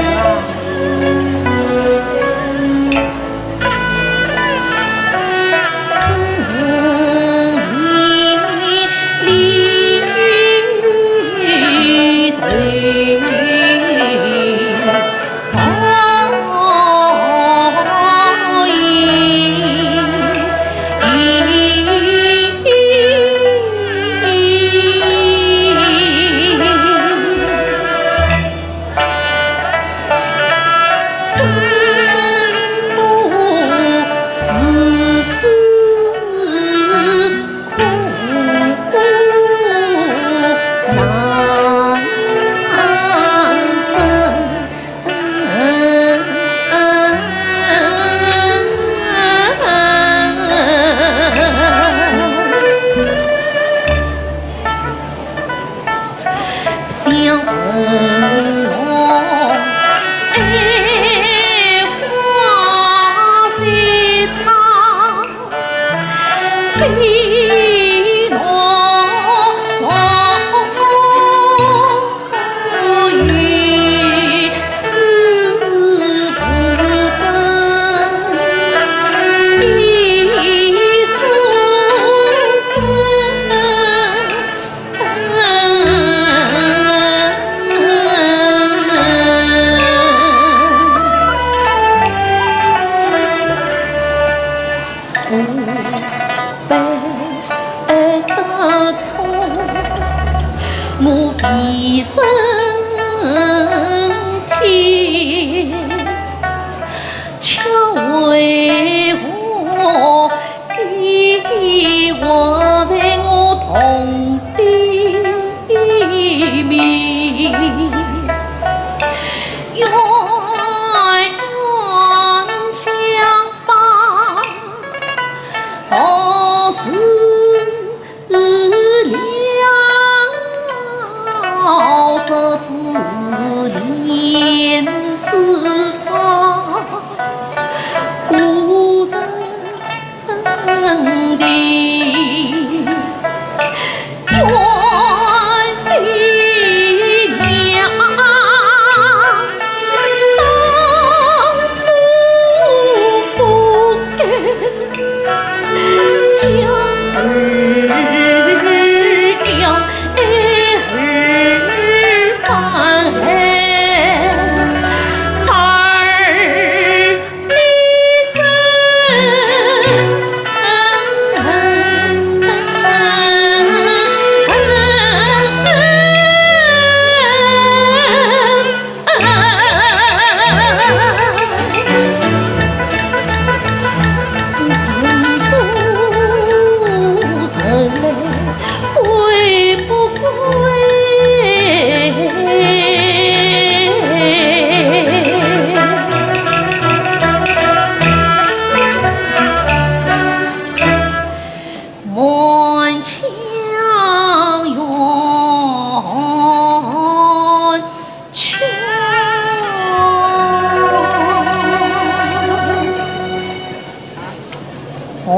哦，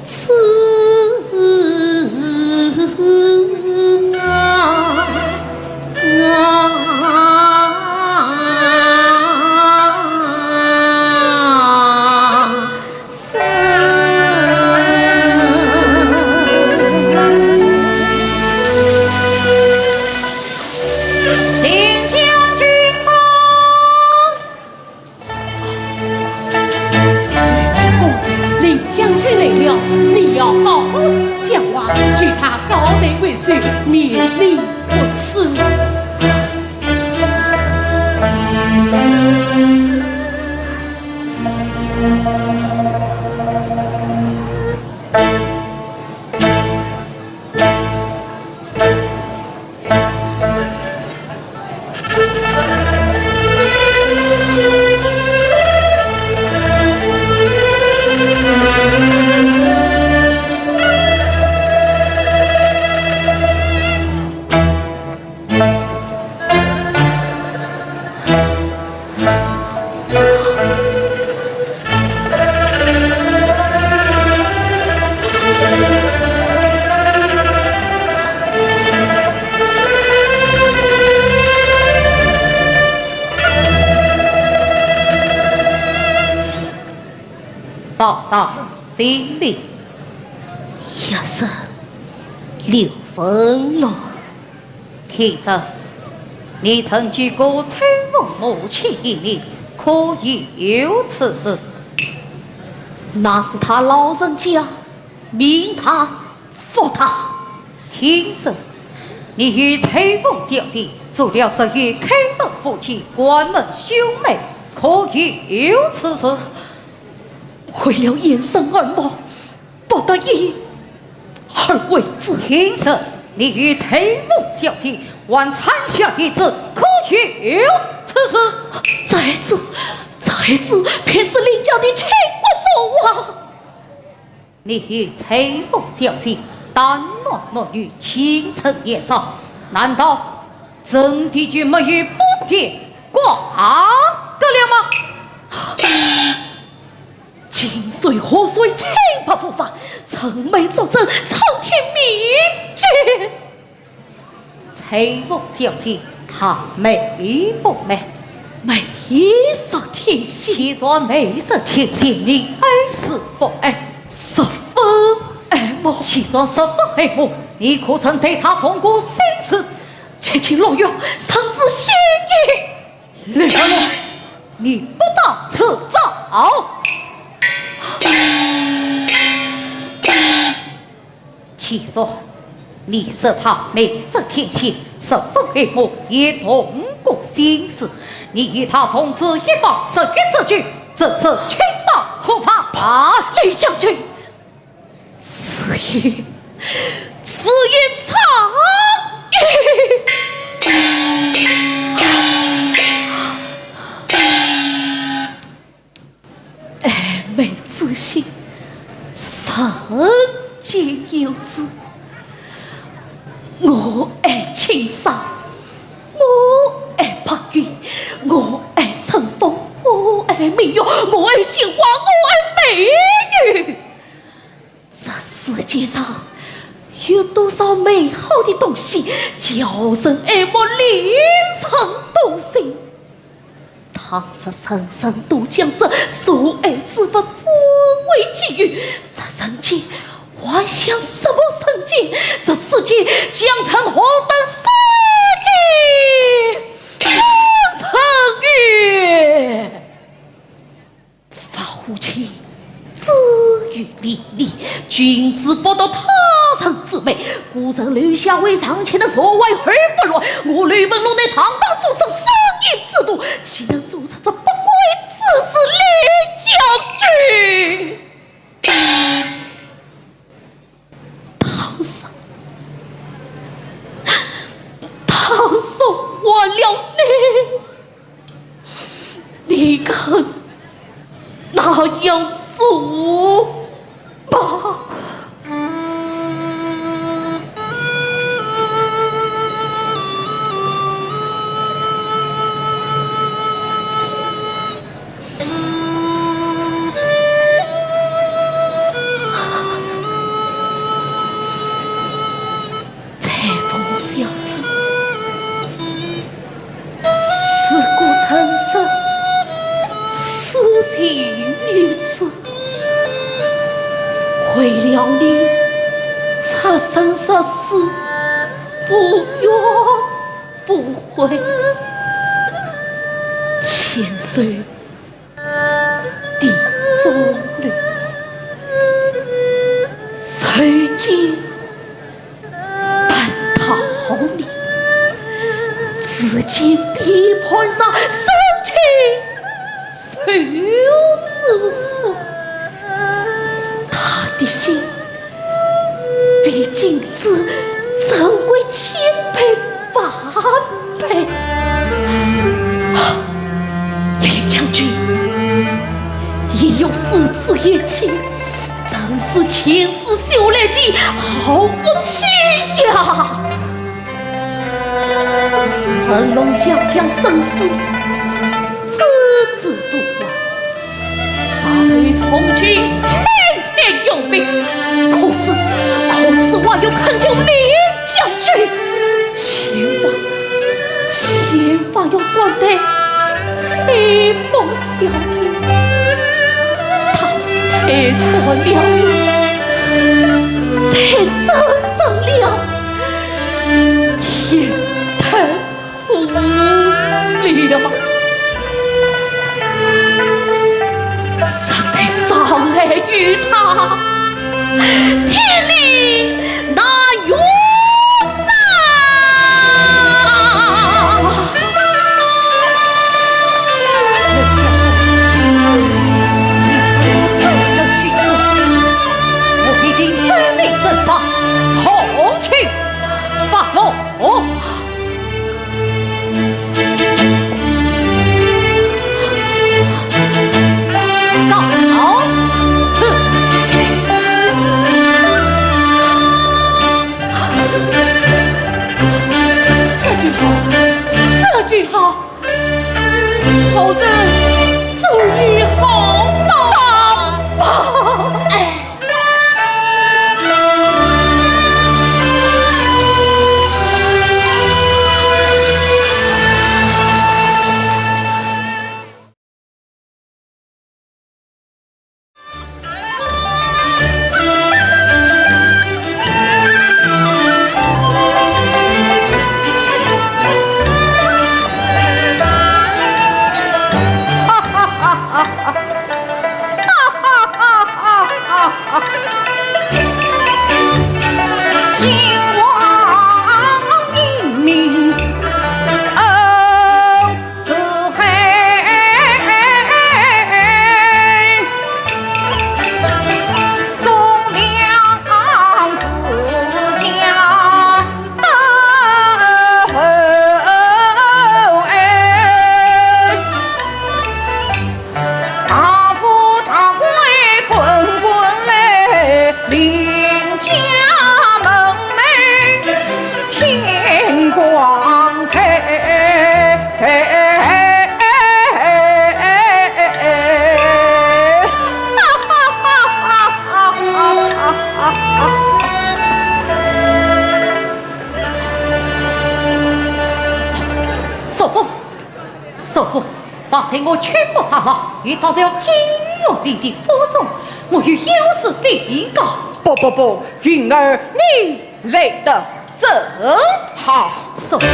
此啊啊！ 林将军啊！相公，林将军来了，你要好好讲话，与他告退回去，免你不死。 报上姓名。有人，刘文龙。 听着，你曾见过崔文母亲一面，可有此事？那是他老人家命他服他。听着，你与崔文小姐做了十月开门夫妻，关门兄妹，可有此事？为了掩人耳目， 不得一而为之。听着，你与崔文小姐还产下一子，可有此事？这子，这子便是林家的亲骨肉啊！你与崔文小姐谈男论女，青春年少，难道真的就没有不貞观得了吗？ 井水河水，清白无法，青梅竹马，苍天铭记。崔文小姐，她美不美？美若天仙。既然美若天仙，你爱是不爱？十分爱慕。既然十分爱慕，你可曾对她动过心思？七情六欲，深知心意。 李小姐，你不当自招。既说你说她美若天仙，十分爱慕，也动过心思，你与她同住一房，十月之久，这是侵犯何法？啊，李将军， 此言，此言差矣！爱美之心，人皆有之。我爱青山，我爱白云，我爱春风，我爱明月，我爱鲜花，我爱美女。 这世界上有多少美好的东西，叫人爱慕，令人动心。倘若人人都将这所爱之物作为己有，这人间还像什么人间？这世界将成何等世界？人生于 发乎情，止于礼义，君子不夺他人之美。古人刘夏为上卿的所为而不乱，我刘文龙乃堂堂书生，生育之徒，岂能做出这不轨之事？李将军， 倘若，倘若换了你，你肯那样做吗？情于此，为了你出生入死，无怨无悔，千岁。 地中绿，受尽担当你，至今臂盘上生气受受伤。他的心 比金子珍贵千倍万倍。啊，林将军，你有如此贤妻，真是前世修来的好福气呀！文龙将将生死，置之度外。 杀退充军，天天用兵。可是，可是我又恳求林将军，千万，千万要善待采萍小姐。她太善良了，太真诚了，也太 无礼了。实在伤害于她，天理难容啊！我一定遵命正法，从轻发落。 哦，告辞。这就好，这就好，好人终于好报。哎。 大富大贵滚滚来，林家门楣添光彩。叔父， 叔父，方才我曲服打扮，已到了金玉楼的府中，我有要事禀告。不不不，云儿，你来得正好。叔父。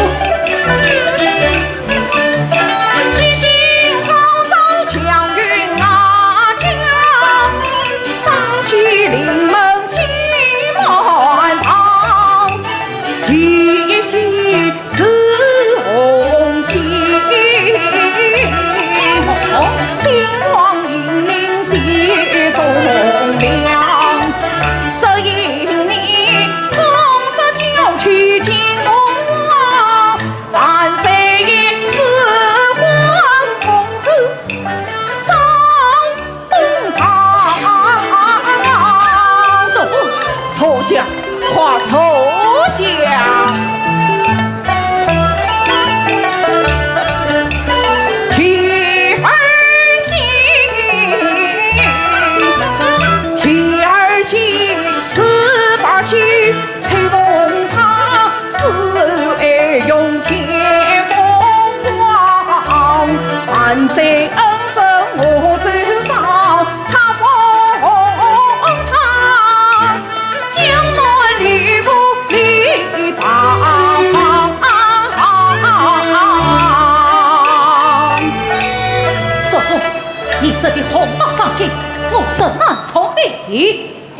你红马上进，我是南充的。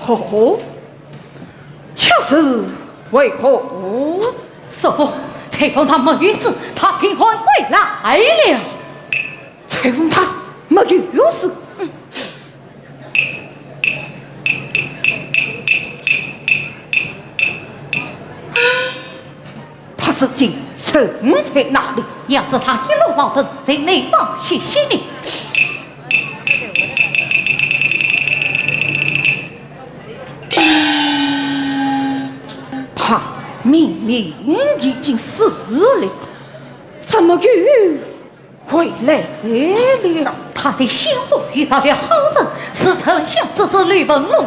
哦，却是为何？叔父，采凤她没有死，她平安归来了。采凤她没有死？嗯。 她如今身在哪里？要知她一路劳顿，在内房歇息呢。她明明已经死了，怎么又 回来了？她的心腹遇到了好人，是丞相之子刘文龙，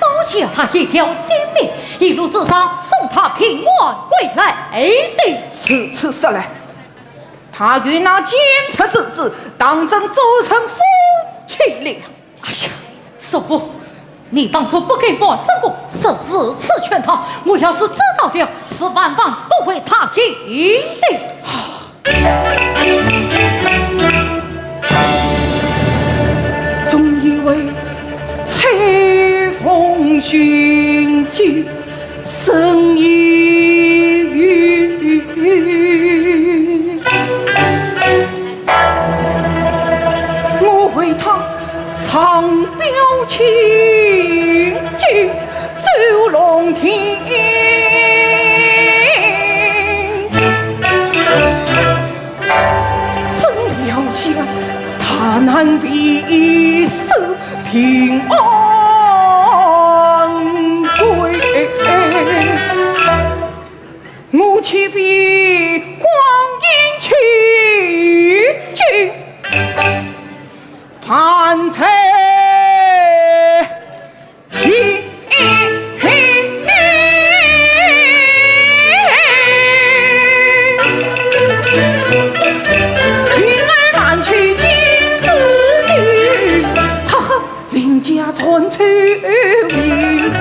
保下她一条性命，一路之上送她平安归来的。如此说来，她与那奸贼之子当真做成夫妻了？哎呀，叔父，你当初不该瞒着我，是如此劝她，我要是知道了，是万万不会答应的。 总以为采凤寻机生疑，我为她上表请进 奏龙庭。怎料想她难未死平安归，我岂非荒淫取经，犯罪 哈哈，林家传臭名，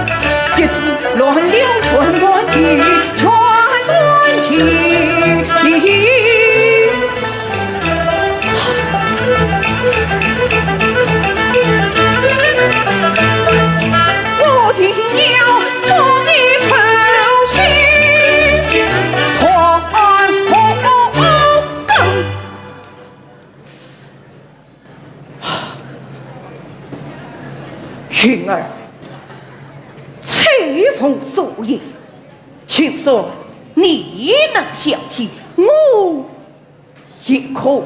一直乱了全段情，全段情。 我定要把你诚心还给。云儿，采凤所言，就算你能相信，我 也可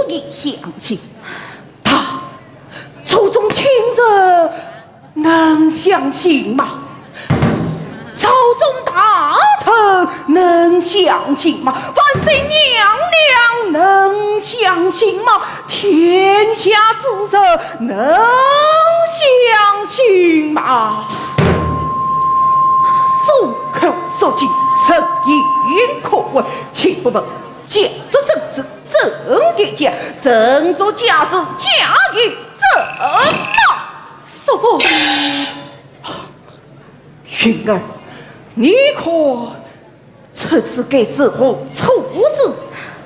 以相信。她族中亲人能相信吗？朝中大臣能相信吗？万岁娘娘能相信吗？天下之人能相信吗？众口铄金，人言可畏，且不问 假作真事，真亦假，真作假事，假亦真呐。叔父，云儿，你可知是该如何处置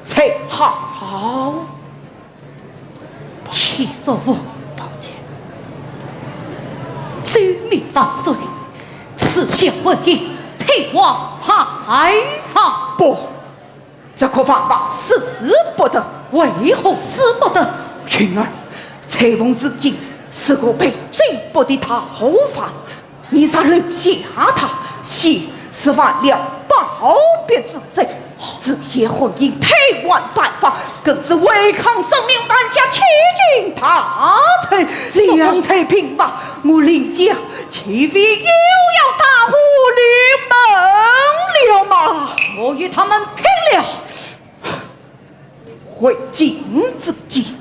才好？请叔父保重。周密万岁，此事婚姻，替王牌坊。不， 这可万万使不得。为何使不得？云儿，采凤如今是个被追捕的逃犯，你若留下她，先是犯了包庇之罪，这些婚姻替换办法，更是违抗圣命，犯下欺君大罪，两罪并罚，我林家 岂非又要打回林门了吗？我与他们拼了！回京之计，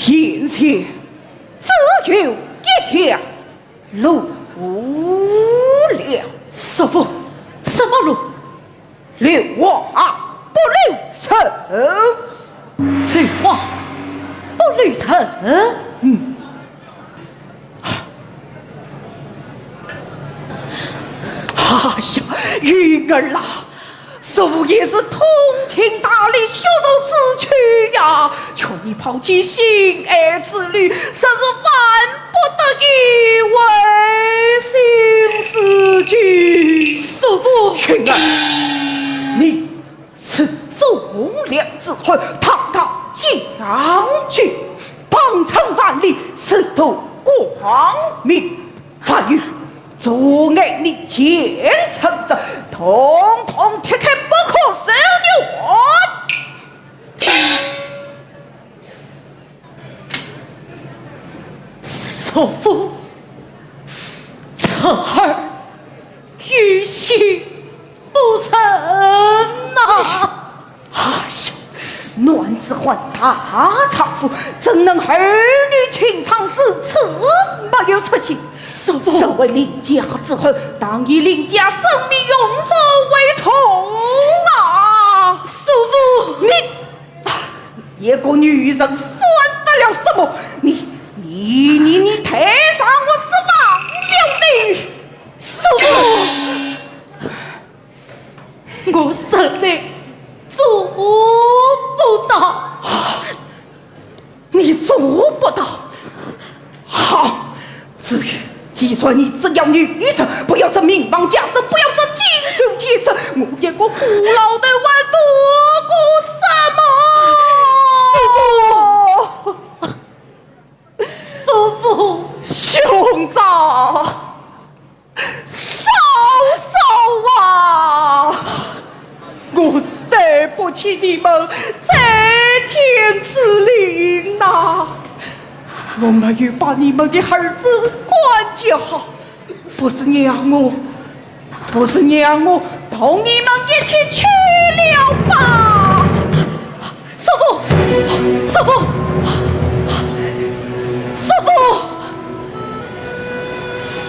眼前只有一条路了。叔父，什么路？ 留话不留人。留话不留人？嗯。哎呀，云儿啊，叔父也是通情达理，血肉之躯呀，劝你抛弃心爱之女，实是万不得已，违心之举。叔父，云儿，你是忠良之后，堂堂将军，帮衬万里，是图光明。 万一阻碍你前程者，统统踢开，不可收留。叔父，侄儿有心不忍呐。 哎呀，男子汉大丈夫，怎能儿女情长如此没有出息？叔父，身为邻家之后，当以邻家性命用寿为重啊！叔父，你，一个女人算得了什么？你，你，你，你太让我失望了你！叔父， 我实在做不到。你做不到？好，子瑜，既然你只要女人，不要这名望加身，不要这金钱阶层，我一个孤老头还图个什么？叔父，叔父，兄长。 嫂嫂啊，我对不起你们在天之灵呐，我没有把你们的儿子管教好，不如让我，不如让我同你们一起去了吧。 叔父，叔父，叔父，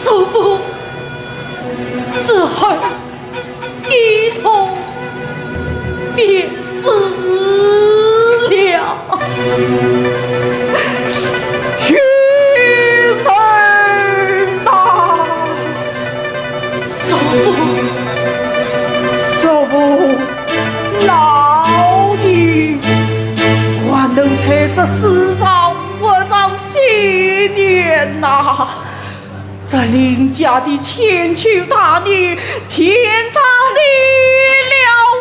叔父，侄儿一同别死了。云儿呐，叔父，叔父。 老爷，还能在这世上活上几年呐？这林家的千秋大业，全仗你了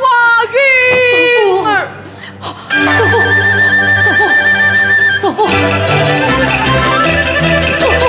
啊，云儿。叔父，叔父，叔父，叔父。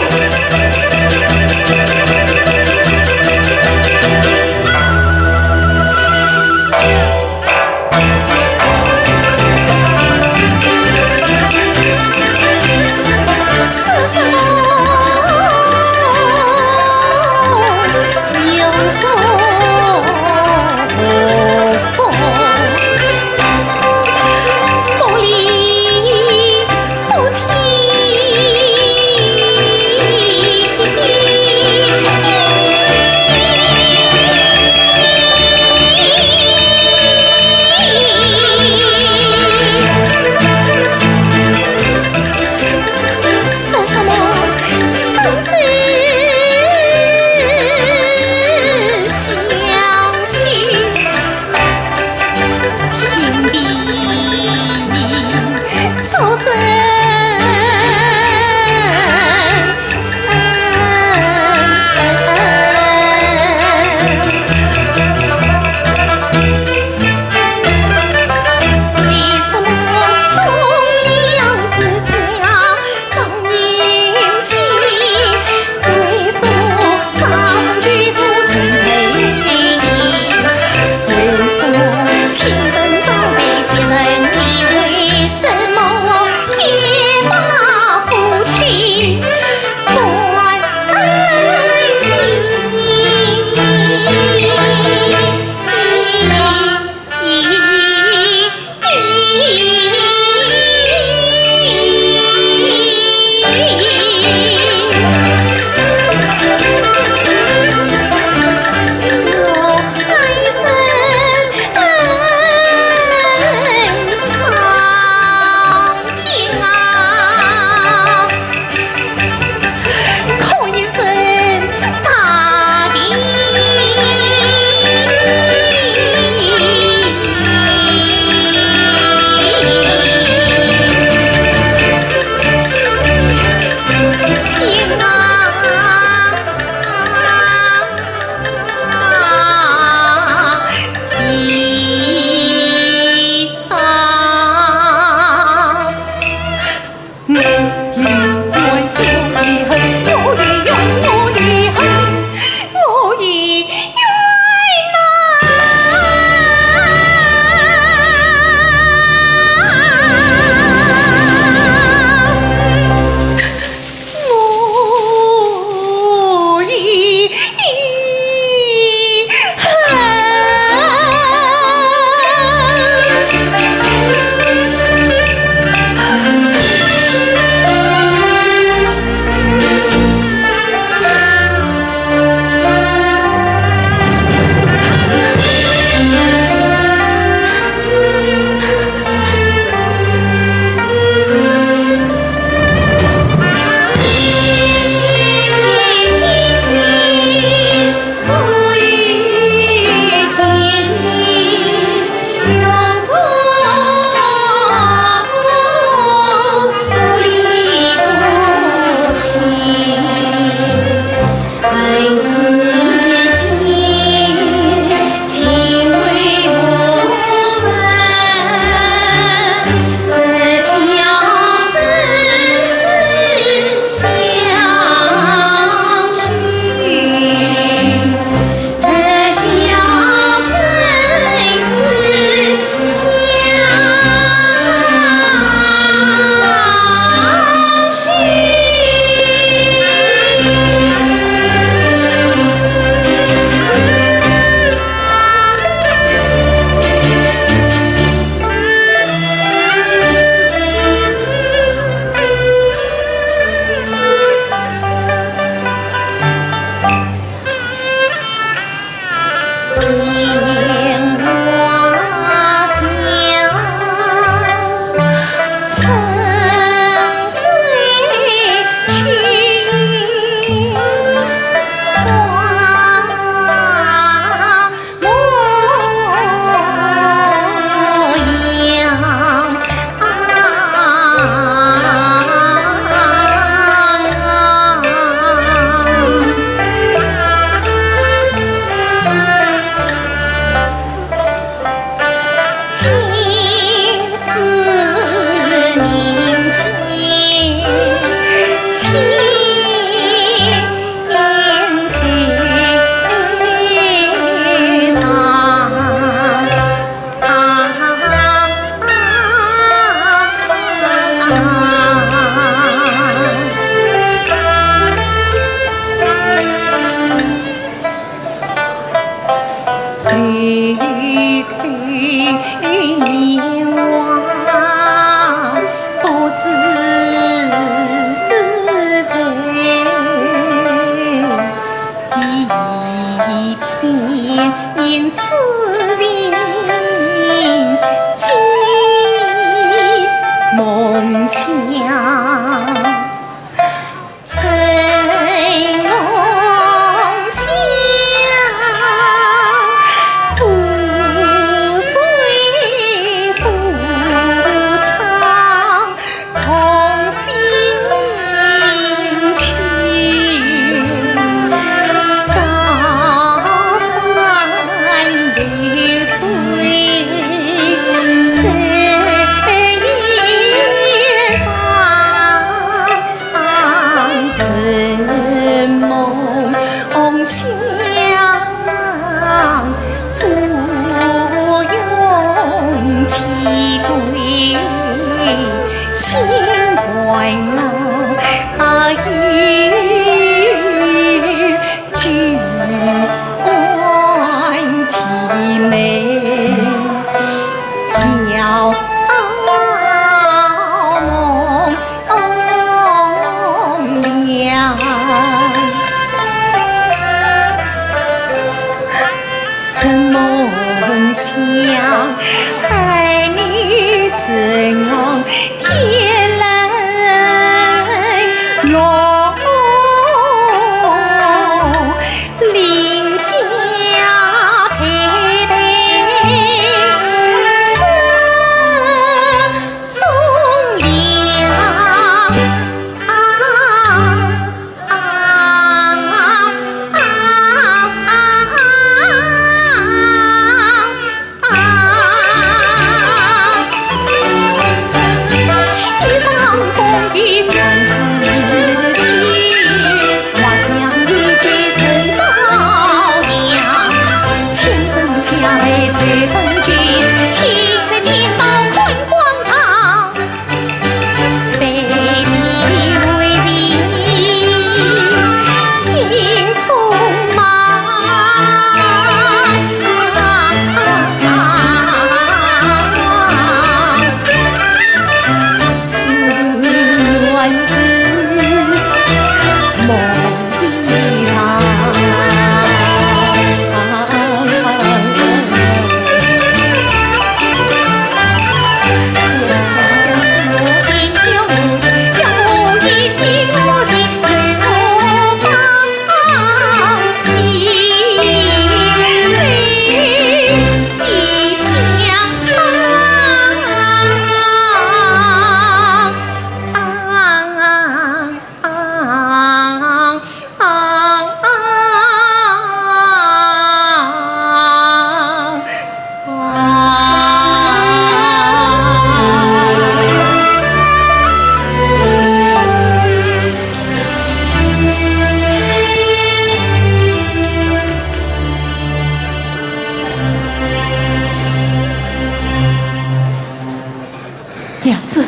娘子，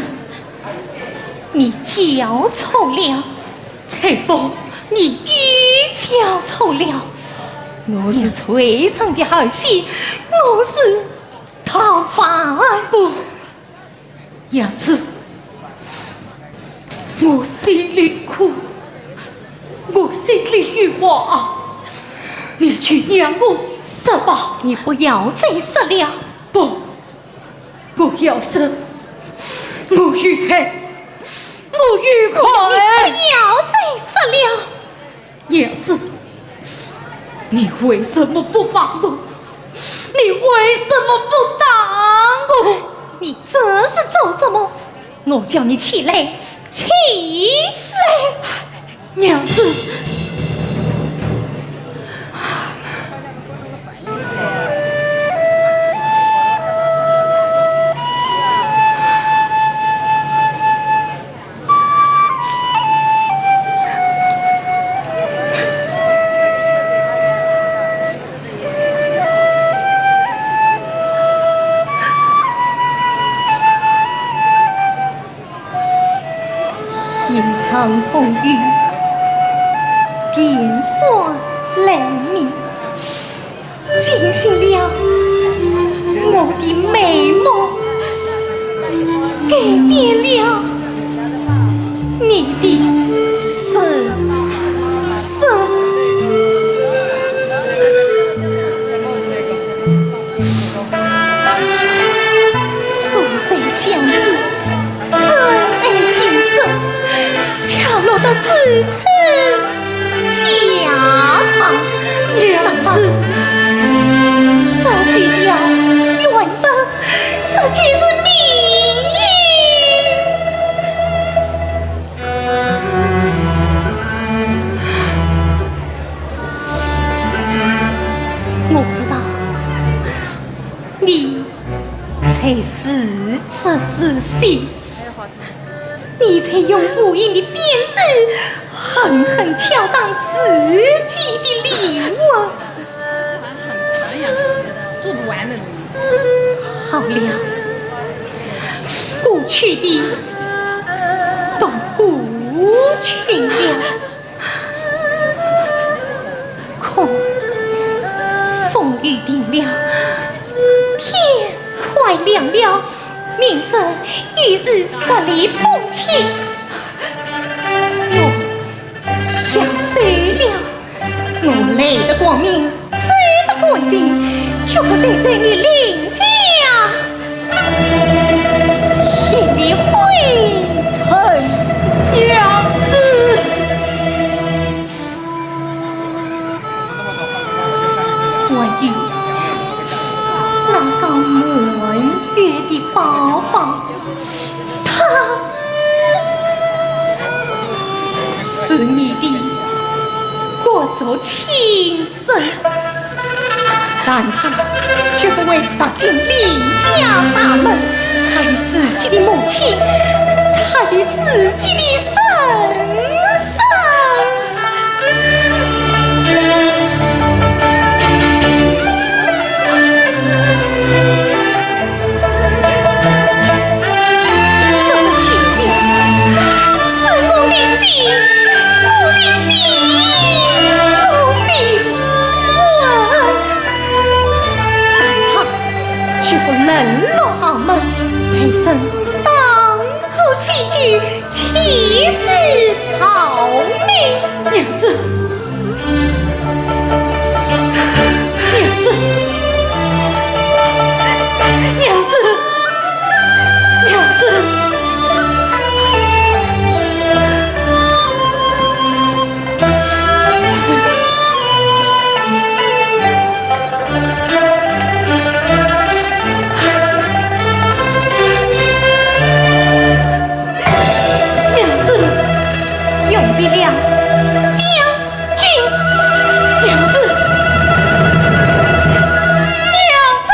你叫错了。 翠凤，你又叫错了。我是翠凤的后妃，我是讨饭。不，娘子，我心里苦，我心里有话，你就让我说吧。你不要再说了。不， 我要说，我有罪，我有过。你不要再说了。娘子，你为什么不骂我？你为什么不打我？你这是做什么？我叫你起来，起来！ 娘子。一场风雨，电闪雷鸣，惊醒了我的美梦，改变了你的人生。 所在相知，恩爱今生，此下场。娘子，这就叫缘分，这就是命运。我知道，你在自作自受。 你在用无形的鞭子，狠狠敲打自己的灵魂。好了，过去的都过去了。 空，风雨停了，天快亮了，明日又是十里风清。我要走了，我来得光明，走得干净，绝不得罪你林家。 一粒灰尘。娘子。还有那个满月的宝宝，他是你的骨肉亲 生，但他绝不会踏进林家大门。他有自己的母亲，他有自己的人生。这个学校是我的心，我的心，我的 他绝不冷落豪门，陪朕当做喜剧，气死豪门。娘子，娘子，娘子，娘子。 娘子，永别了，将军。娘子，娘子。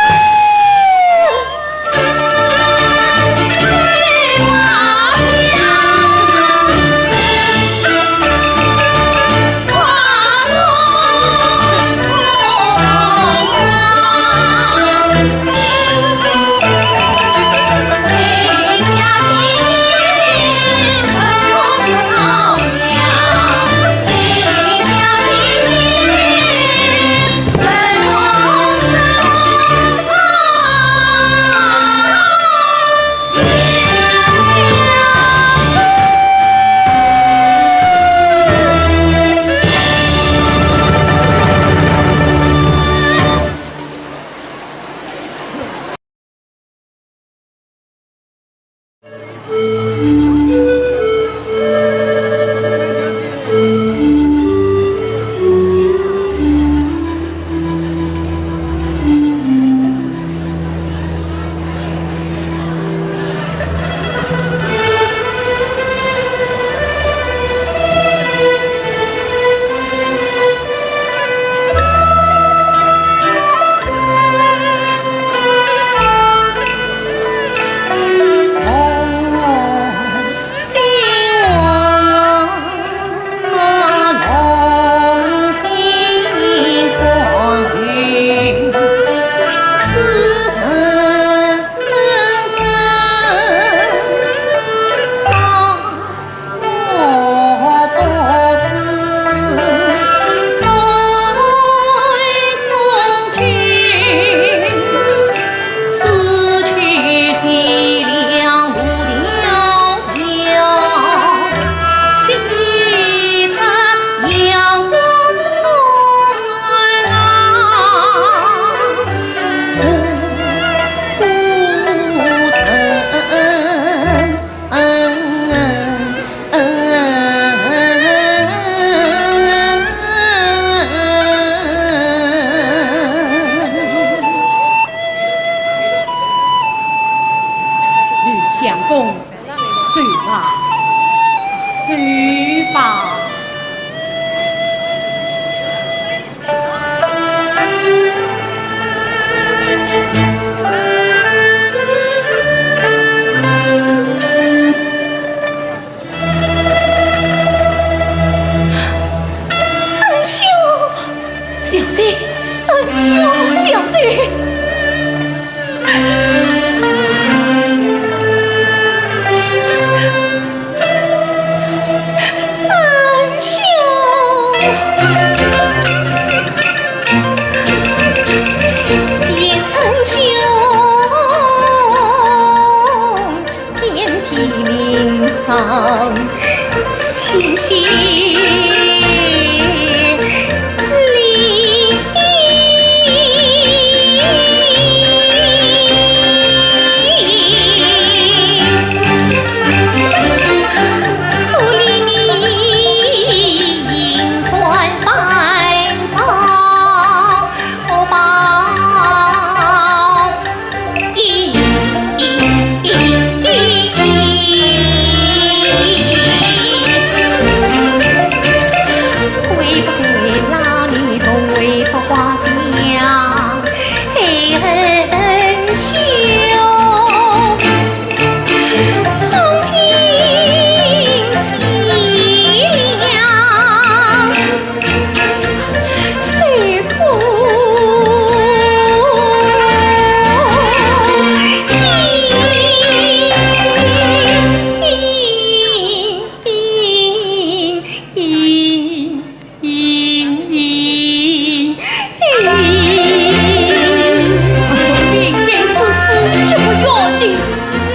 明明是死，是不远的。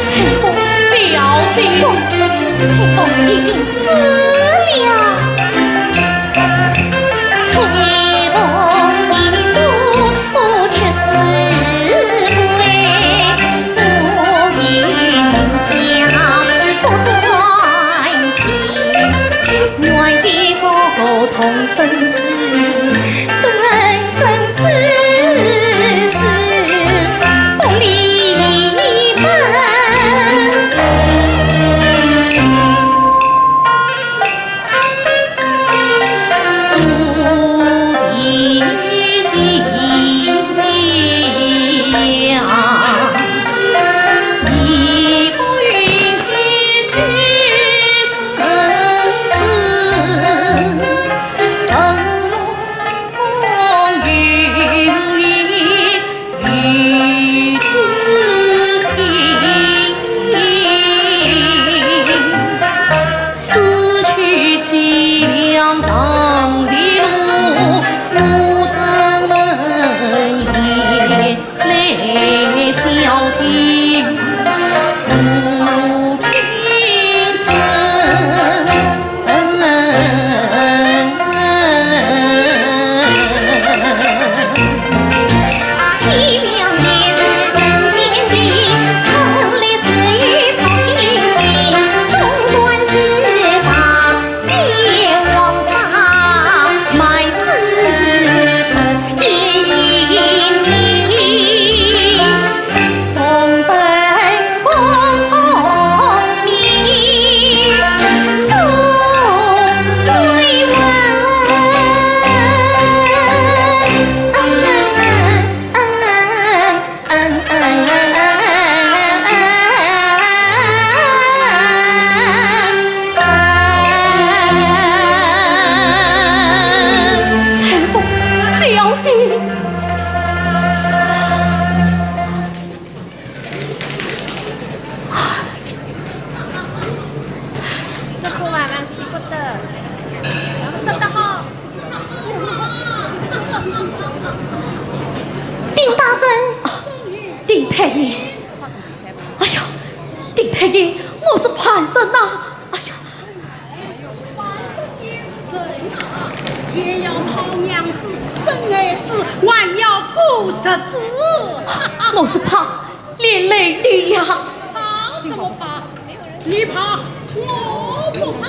采风小姐，采风已经死了。采风小姐。 这可万万使不得，说得好。丁大人，丁太爷，哎呀，丁太爷，我是旁人呐，哎呀， 也要讨娘子、生儿子，还要过日子。我是怕连累你呀。怕什么怕？你怕，我不怕。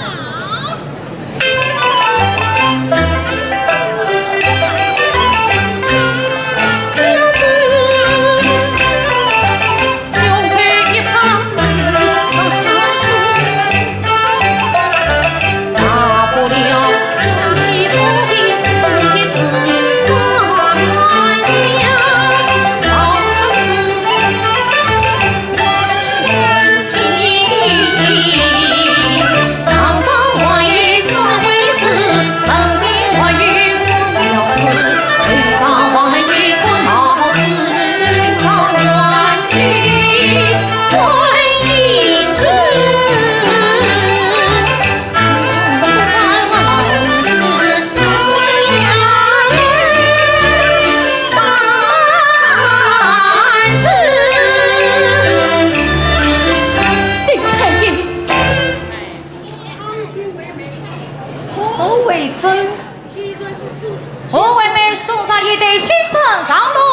何为真？既然如此，我为妹送上一对新珍上路。